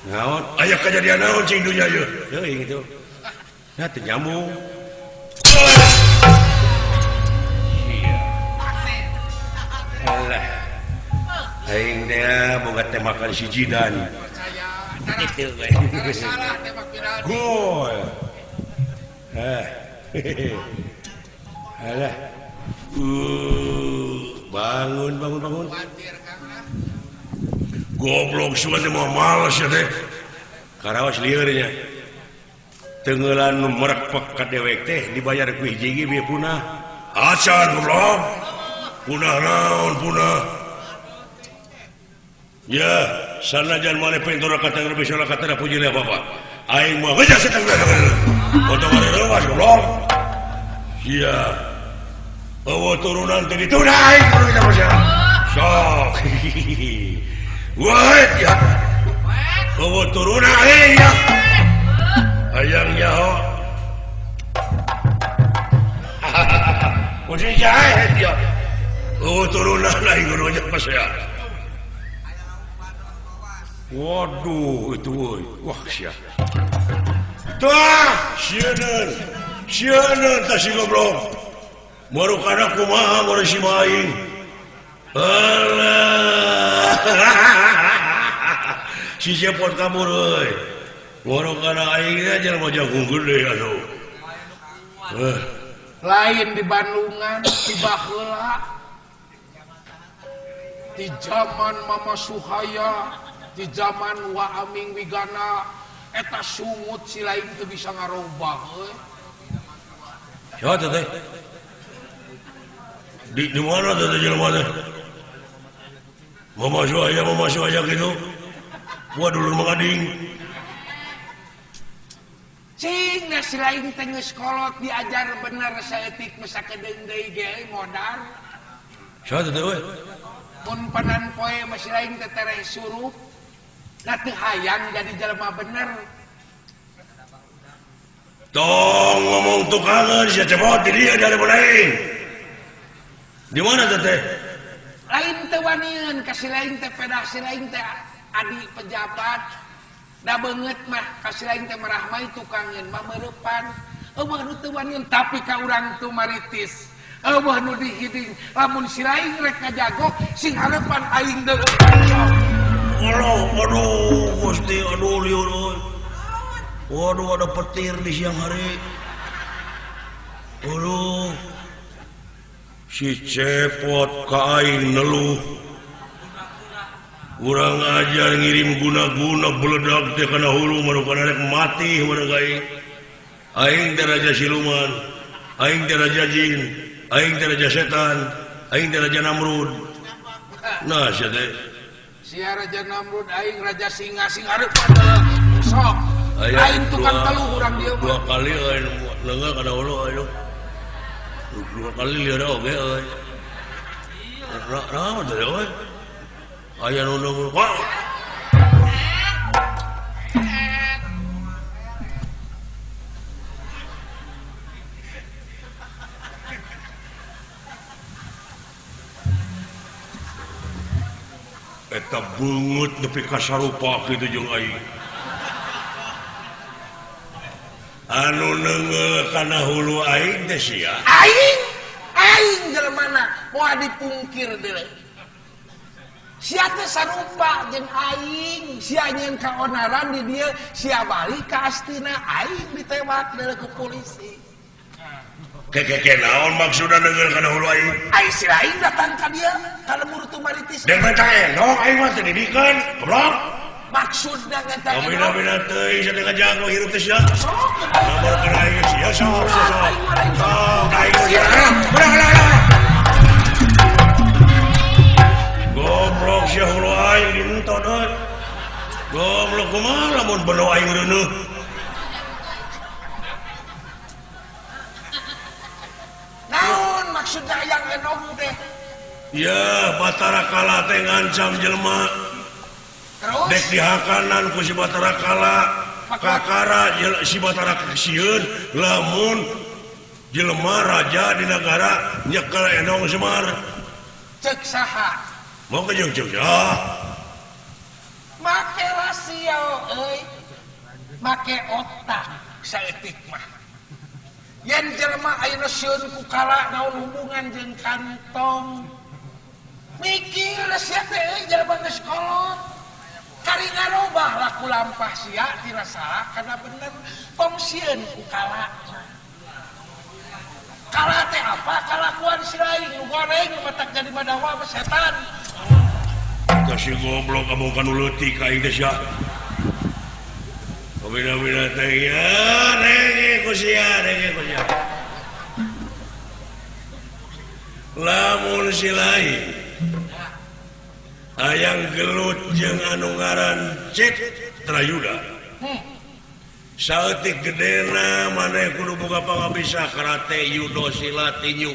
A: Naon? Aya kejadian naon cing dunya ieu? Teuing gitu. Nah, teu nyambung. Iya. Alah. Aing teh boga tembakan si Jidan. Gitu we.
B: Salah tembak penalti.
A: Gol. Ah. Alah. Bangun bangun bangun. Goblok sugan teh moal males ya teh. Karaos lieur nya. Tenggelan nu merekpek ka dewek teh dibayar ku hiji ge bieu punah. Acan goblok. Punah naon punah. Ya, sanajan maneh pentora kata lebih salah kata puji leh bapak. Aing mah geus setan geus. Potong reuwas goblok. Iya. Eueuh turunan teh dituna aing kudu sama sia. Sok. Wah, ya. Eueuh turunan aing ya. Hayang nyaho. Kucing jahe ya. Eueuh turunan aing kudu sama sia. Waduh, itu woi. Wah, sia. Tah, sieun. Sieun tah si goblok. Marukana kumaha meureun si aing. Alah. Si cepot kabur euy. Marukana aing teh jelema jagung gede atuh.
B: Lain di Bandungan, di baheula. Di zaman Mama Suhaya, di zaman Wa Aming Wigana, eta sungut si lain teu bisa ngarobah euy.
A: Siapa teh? Di mana teh jelema teh? Mama Suhaya gitu. Gua dulur Mangading.
B: Cing nah si lain teh geus kolot diajar bener saeutik mah sakedeung deui ge modar.
A: Siapa teh euy?
B: Mun panan poe mah si lain teh tereh surup. Nah teu hayang jadi jelema bener.
A: Tong ngomong tukangan sia cepot di dieu dari aing. Di mana teh teh?
B: Lain teu wanian ka si lain teh pedah si lain teh adi pejabat. Da beungeut mah ka si lain teh marahmai tukangeun mah meurepan. Eueuh nu teu wanian tapi ka urang tu maritis. Eueuh nu dihiding lamun si lain rek ngajago sing harepan aing deui.
A: Aduh, aduh, Gusti, aduh liur euy. Waduh, ada petir di siang hari. Aduh. Si cepot ka aing neluh. Urang ajar ngirim guna-guna beledak teh kana hulu marukana rek mati urang aing. Aing teh raja siluman, aing teh raja jin, aing teh raja setan, aing teh raja Namrud. Nah, sia teh.
B: Sia raja Namrud aing raja singa sing hareupan sok. Aing tukang teluh urang dieu mah.
A: Dua kali aing leungeuh kana hulu aing. Dua kali lieur oge euy. Naon teh euy? Aya nu nunggu. Wah. Eta beungeut nepi ka sarupa kitu jeung aing. Anu neungeul kana hulu aing teh sia.
B: Aing, aing jelemana moal dipungkir deui. Sia teh sarupa jeung aing, sia nyeun kaonaran di dieu, sia balik ka Astina, aing ditewak deui ku polisi.
A: Keke naon maksudna neungeul kana hulu aing?
B: Aing si lain datang ka dieu, ka lembur Tumaritis.
A: Dek mah endok aing mah teu didikeun, goblok.
B: Maksudna ngeta
A: Kamina-mina teuing sia teh ngajago hirup teh sia.
B: Sok
A: Nomor kana aing sia sok sok. Sok aing sia. Udah udah udah. Goblok sia hulu aing dientot euy. Goblok kumaha lamun beno aing reuneuh.
B: Naon maksudna hayang endog teh?
A: Ya Batara Kala teh ngancam jelema.
B: Terus
A: dek dihakanan ku si Batara Kala. Kakara si Batara sieun lamun jelema raja di negara nyekel Endong Semar.
B: Cek saha?
A: Mau ke jeung cek ya.
B: Make rasio euy. Make otak saeutik mah. Yen jelema ayeuna sieun ku kala naon hubungan jeung kantong. Mikir sia teh euy jelema geus kolot. Kari ngarobah laku lampah sia tina salah kana bener tong sieun ku kala. Kala teh apa? Kalakuan si lain nu goreng nu matak jadi madawa mah setan.
A: Kasih goblok kamu kan leutik aing teh sia. Bina-bina teh ya renge ku sia, renge ku sia. Lamun si lain hayang gelut jeung anu ngaran Cek Trayuda. Saeutik gedena maneh kudu boga pangabisa karate, judo, silat, tinju,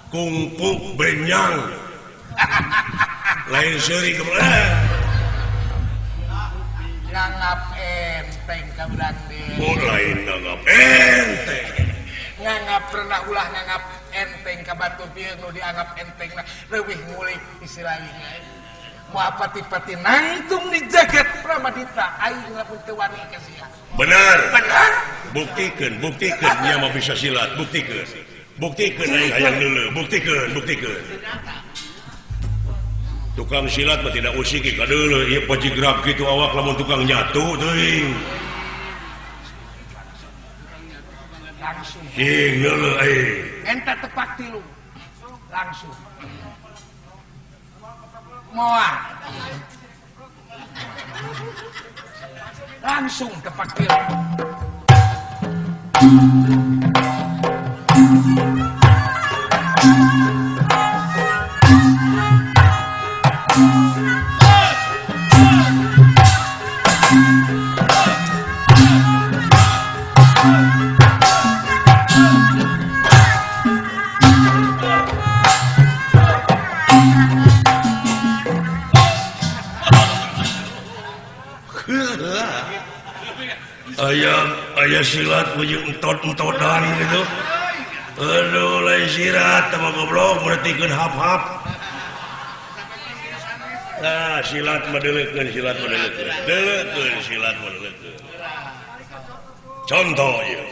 A: kungfu, benyang. Lain seuri kemana?
B: Nganggap enteng ka urang deui.
A: Oh, lain nganggap enteng.
B: Nganggap pernah ulah nganggap enteng ka batur bieu nu dianggap enteng na leuwih ngulik istilahna. Moal pati-pati nangtung di jagat Pramadita aing lamun teu wani ka sia.
A: Benar.
B: Benar.
A: Buktikeun, buktikeun nya mah bisa silat, buktikeun. Buktikeun aing hayang deuleu, buktikeun, buktikeun. Tukang silat mah tidak usik ka deuleu, ieu pajigrab kitu awak lamun tukang nyatu teuing.
B: Langsung.
A: Cing deuleu aing.
B: Enta tepak tilu. Langsung. Moal. Langsung tepak tilu.
A: Ayah silat ujung entot-entotan gitu. Aduh, lain sirat sama goblok mertikeun hap-hap. Nah, silat mah deuleukeun, silat mah deuleukeun. Deuleukeun silat mah deuleukeun. Contoh ieu.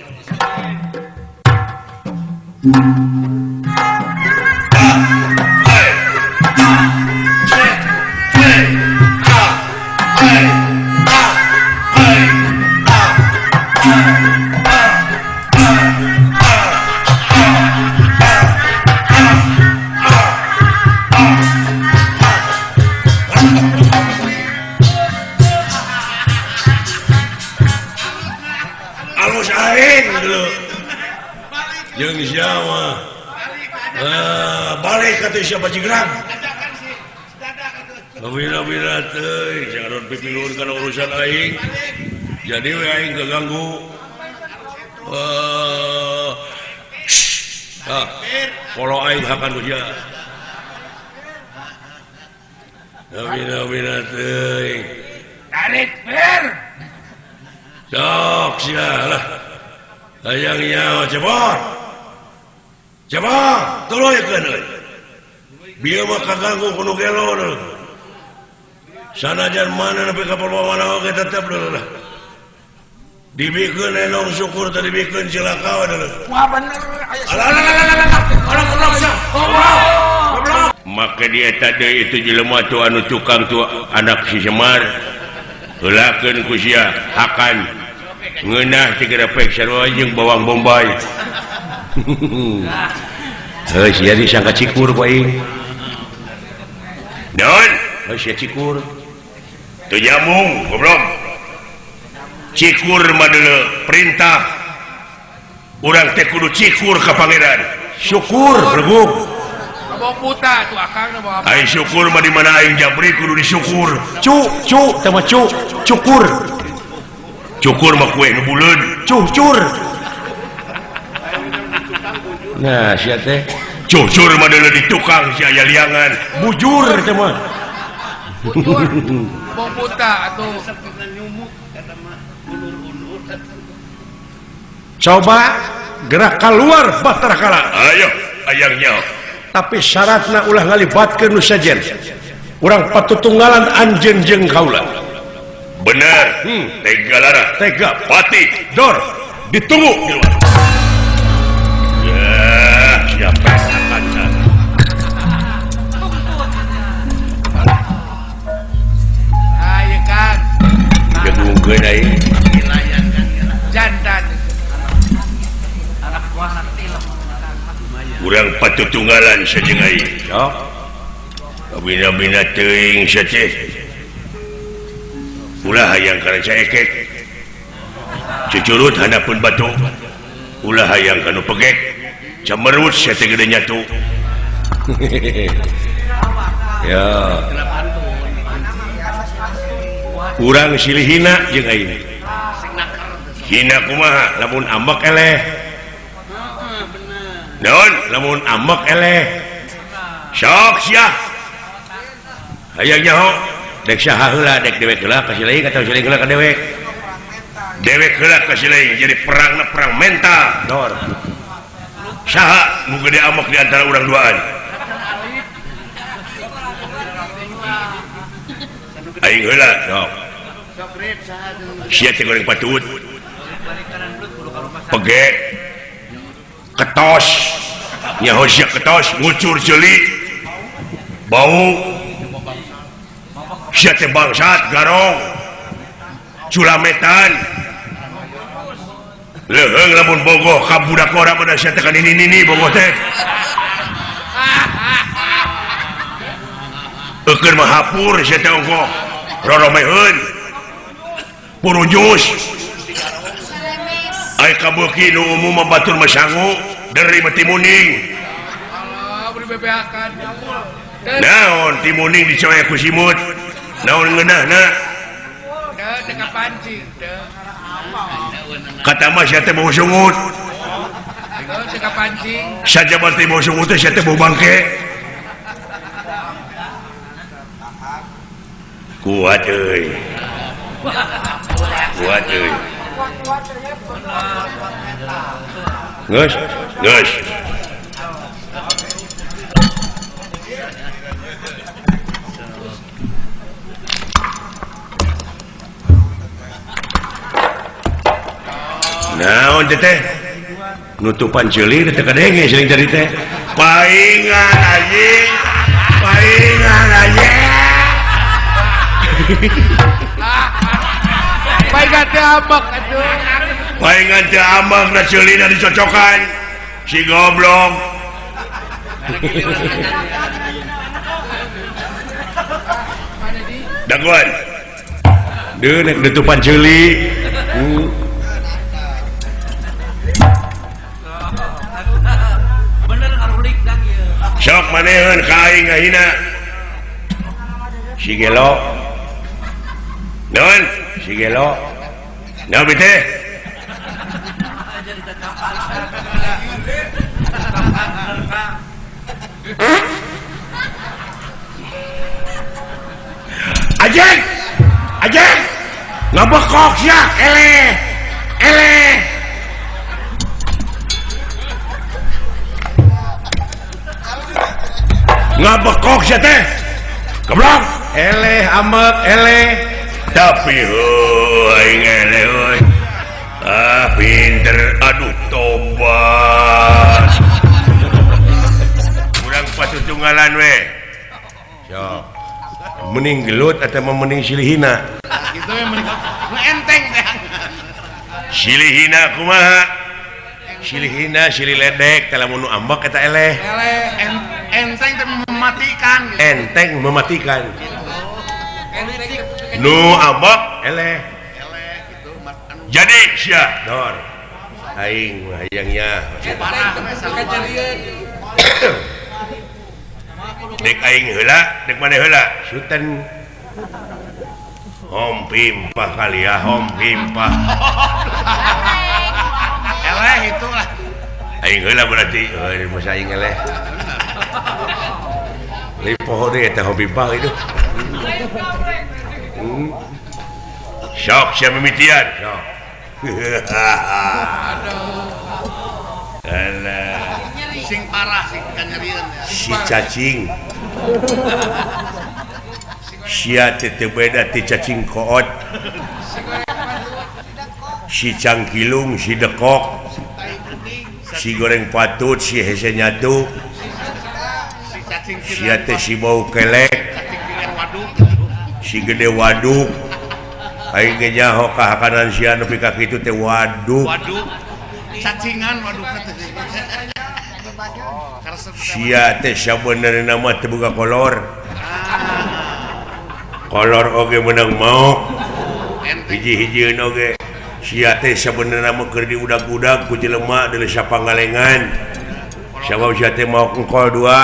A: Alus aing dulu. Jeung siapa? Balik kata siapa jigrang. Bina-bina teuing, jangan pipilun kana urusan aing. Jadi we aing keganggu. Kalau aing hakan ku sia. Bina-bina teuing.
B: Tarik ber.
A: Sok sia lah. Hayang nyawa cepot. Cepot, tuluy-keun euy. Bieu mah kaganggu ku nu gelo deui. Sanajan mana nepi ka mana oge tetep deui lah. Dibikeun enong syukur teu dibikeun cilaka we deui.
B: Wah bener aya.
A: Alah. Maka dia tadi itu jelema tu anu tukang tu anak si Semar. Heulakeun ku sia hakan ngeunah tiga repek sarua jeung bawang bombay. Heuh sia disangka cikur ku aing. Naon? Heuh sia cikur. Teu nyambung goblok. Cikur mah deuleu perintah. Urang teh kudu cikur ka pangeran. Syukur berguk.
B: Bawa puta tuh akang bawa apa?
A: Aing syukur mah di mana aing jabri kudu disyukur. Cu cu teh mah cu cukur. Cukur mah kue nu buleud. Cucur. Nah, sia teh Jujur mah deuleu di tukang si aya liangan. Bujur teh mah.
B: Bujur. Bung buta atuh.
F: Coba gerak keluar Batara Kala.
A: Ayo ayangnya.
F: Tapi syaratna ulah ngalibatkeun nu sejen. Urang patutunggalan anjeun jeung kaula.
A: Bener. Tega lara.
F: Tega.
A: Pati.
F: Dor.
A: Ditunggu di luar. Ya, siapa kaca.
B: Ayo kan.
A: Jegungkeun aing.
B: Jantan.
A: Urang patutunggalan sajeng aing. Sok. Kabina-bina teuing sia teh. Ulah hayang kana caekek. Cucurut handapeun batu. Ulah hayang kanu pegek. Camerut sia teh gede nyatu.
F: Ya. Urang silih hina jeung aing.
A: Hina kumaha?
F: Lamun ambek eleh.
A: Naon?
F: Lamun ambek eleh.
A: Sok sia. Hayang nyaho.
F: Dek saha heula, dek dewek heula ka si lain atawa si lain heula ka dewek.
A: Dewek heula ka si lain jadi perangna perang mental.
F: Dor.
A: Saha nu gede ambek di antara urang duaan? Aing heula.
F: Sok.
A: Sia teh goreng patut. Pegek. Ketos. Nyaho sia ketos ngucur ceuli. Bau. Sia teh bangsat garong. Culametan. Leuheung lamun bogoh ka budak ora mah sia teh ka nini-nini bogoh teh. Eukeun mah hapur sia teh ongkoh. Roromeheun. Purujus. Ai kabeuki nu umum mah batur mah sangu deuri mah timuning.
B: Allah beri bebeakan.
A: Naon timuning dicoek ku simut. Naon ngeunahna?
B: Teu teu kapancing teu.
A: Kata mah sia teh bau sungut.
B: Teu teu kapancing.
A: Sajaban teh bau sungut teh sia teh bau bangke. Kuat euy. Kuat euy.
F: Geus,
A: geus. Naon teh teh?
F: Nutupan ceuli teh kadenge sering tadi teh.
A: Paingan anjing. Paingan anjing.
B: Paingan teh ambek atuh.
A: Paingan teh ambek na ceulina dicocokan. Si goblok. Daguan.
F: Deui nek nutupan ceuli.
A: Sok maneheun ka aing ngahina.
F: Si gelo.
A: Naon?
F: Si gelo.
A: Naon teh? Ajeng! Ajeng!
F: Ngabekok sia, eleh. Eleh.
A: Ngabekok sia teh. Goblok.
F: Eleh ambek eleh.
A: Tapi heuh aing eleh euy. Ah pinter aduh tobat. Urang patutunggalan we.
F: Sok. Mending gelut atau mending silihina?
E: Gitu yang mending nu enteng teh.
A: Silihina kumaha?
F: Silihina silih ledek teh lamun nu ambek eta eleh.
E: Eleh enteng teh mematikan gitu.
F: Enteng mematikan.
A: Nu ambek
F: eleh.
E: Eleh gitu
A: Jadi sia
F: dor. Aing hayangnya.
A: Dek aing heula, dek maneh heula.
F: Suten
A: Hom pimpah kali ya, hom pimpah.
E: Eleh itulah.
A: Aing heula berarti euy masa aing eleh. Lain poho deui eta hobi bang itu. Sok sia mimitian. Sok. Alah.
E: Sing parah sing kanyerieun.
A: Si cacing. Sia teh teu beda ti cacing koot. Si cangkilung, si dekok, si goreng patut, si hese nyatu, sia teh si bau kelek, si gede waduk. Aing ge nyaho kahakanan sia nepi ka kitu teh waduk.
E: Waduk. Cacingan waduk teh.
A: Sia teh sabenerna mah teu boga kolor. Kolor oge meunang maok. Hiji-hijieun oge. Sia teh sabenerna mah keur diudag-udag ku jelema deuleu sapangalengan. Sabab sia teh maok engkol dua.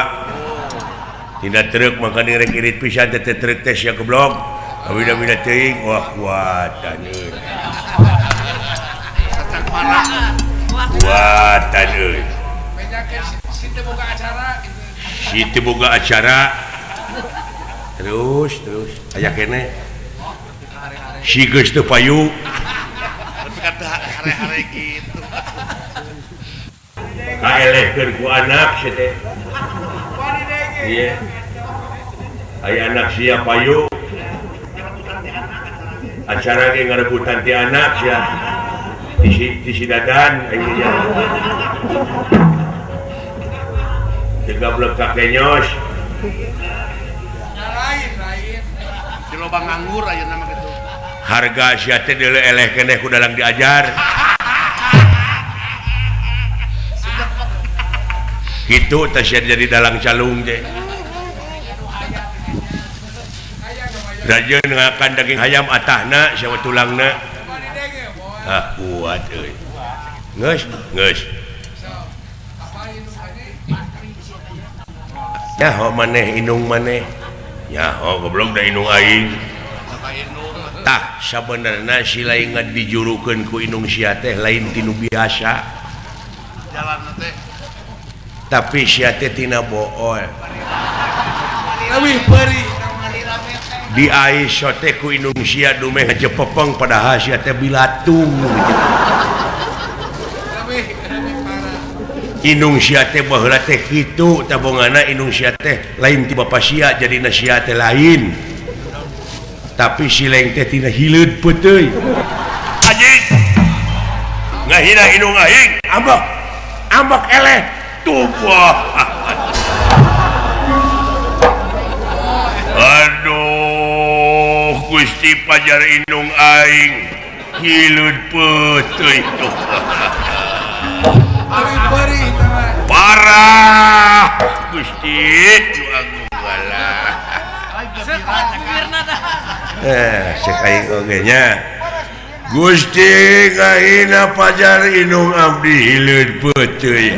A: Tina truk mangka rek irit pisan teh truk teh sia goblok. Awina-wina teuing wah kuatan euy. Kuatan euy.
B: Si teu boga acara.
A: Si teu boga acara. Terus terus aya keneh. Si geus teu payu.
E: Tapi kata hare-hare gitu.
A: Kaelehkeun ku anak sia teh. Iya. Aya anak sia payu. Acara ge ngarebutan ti anak sia. Ti si dadan aya nya. Teu gablek ka kenyos.
B: Lain-lain.
E: Di lobang nganggur ayeuna mah kitu.
A: Harga sia teh deuleu eleh keneh ku dalang diajar. Kitu teh sia jadi dalang calung teh. Rajeun ngakan daging hayam atahna sia tulangna. Ah kuat euy. Geus, geus. Nyaho maneh indung maneh. Nyaho goblok da indung aing. Tah sabenerna si lain dijurukeun ku indung sia teh lain tinu biasa.
E: Jalanna teh.
A: Tapi sia teh tina bool.
B: Leuwih peuri.
A: Di aiso teh ku indung sia dumeh ngajepepeng padahal sia teh bilatung. Indung sia teh baheula teh kitu tabongana indung sia teh lain ti bapa sia jadina sia teh lain. Tapi si leng teh tina hileud peuteuy. Anjing. Ngahina indung aing, ambek. Ambek eleh tubuh. Aduh, Gusti pajar indung aing hileud peuteuy tuh. Parah Gusti cu agung galah. Cek aing oge nya. Gusti ngahina pajar indung abdi hileud peuteuy.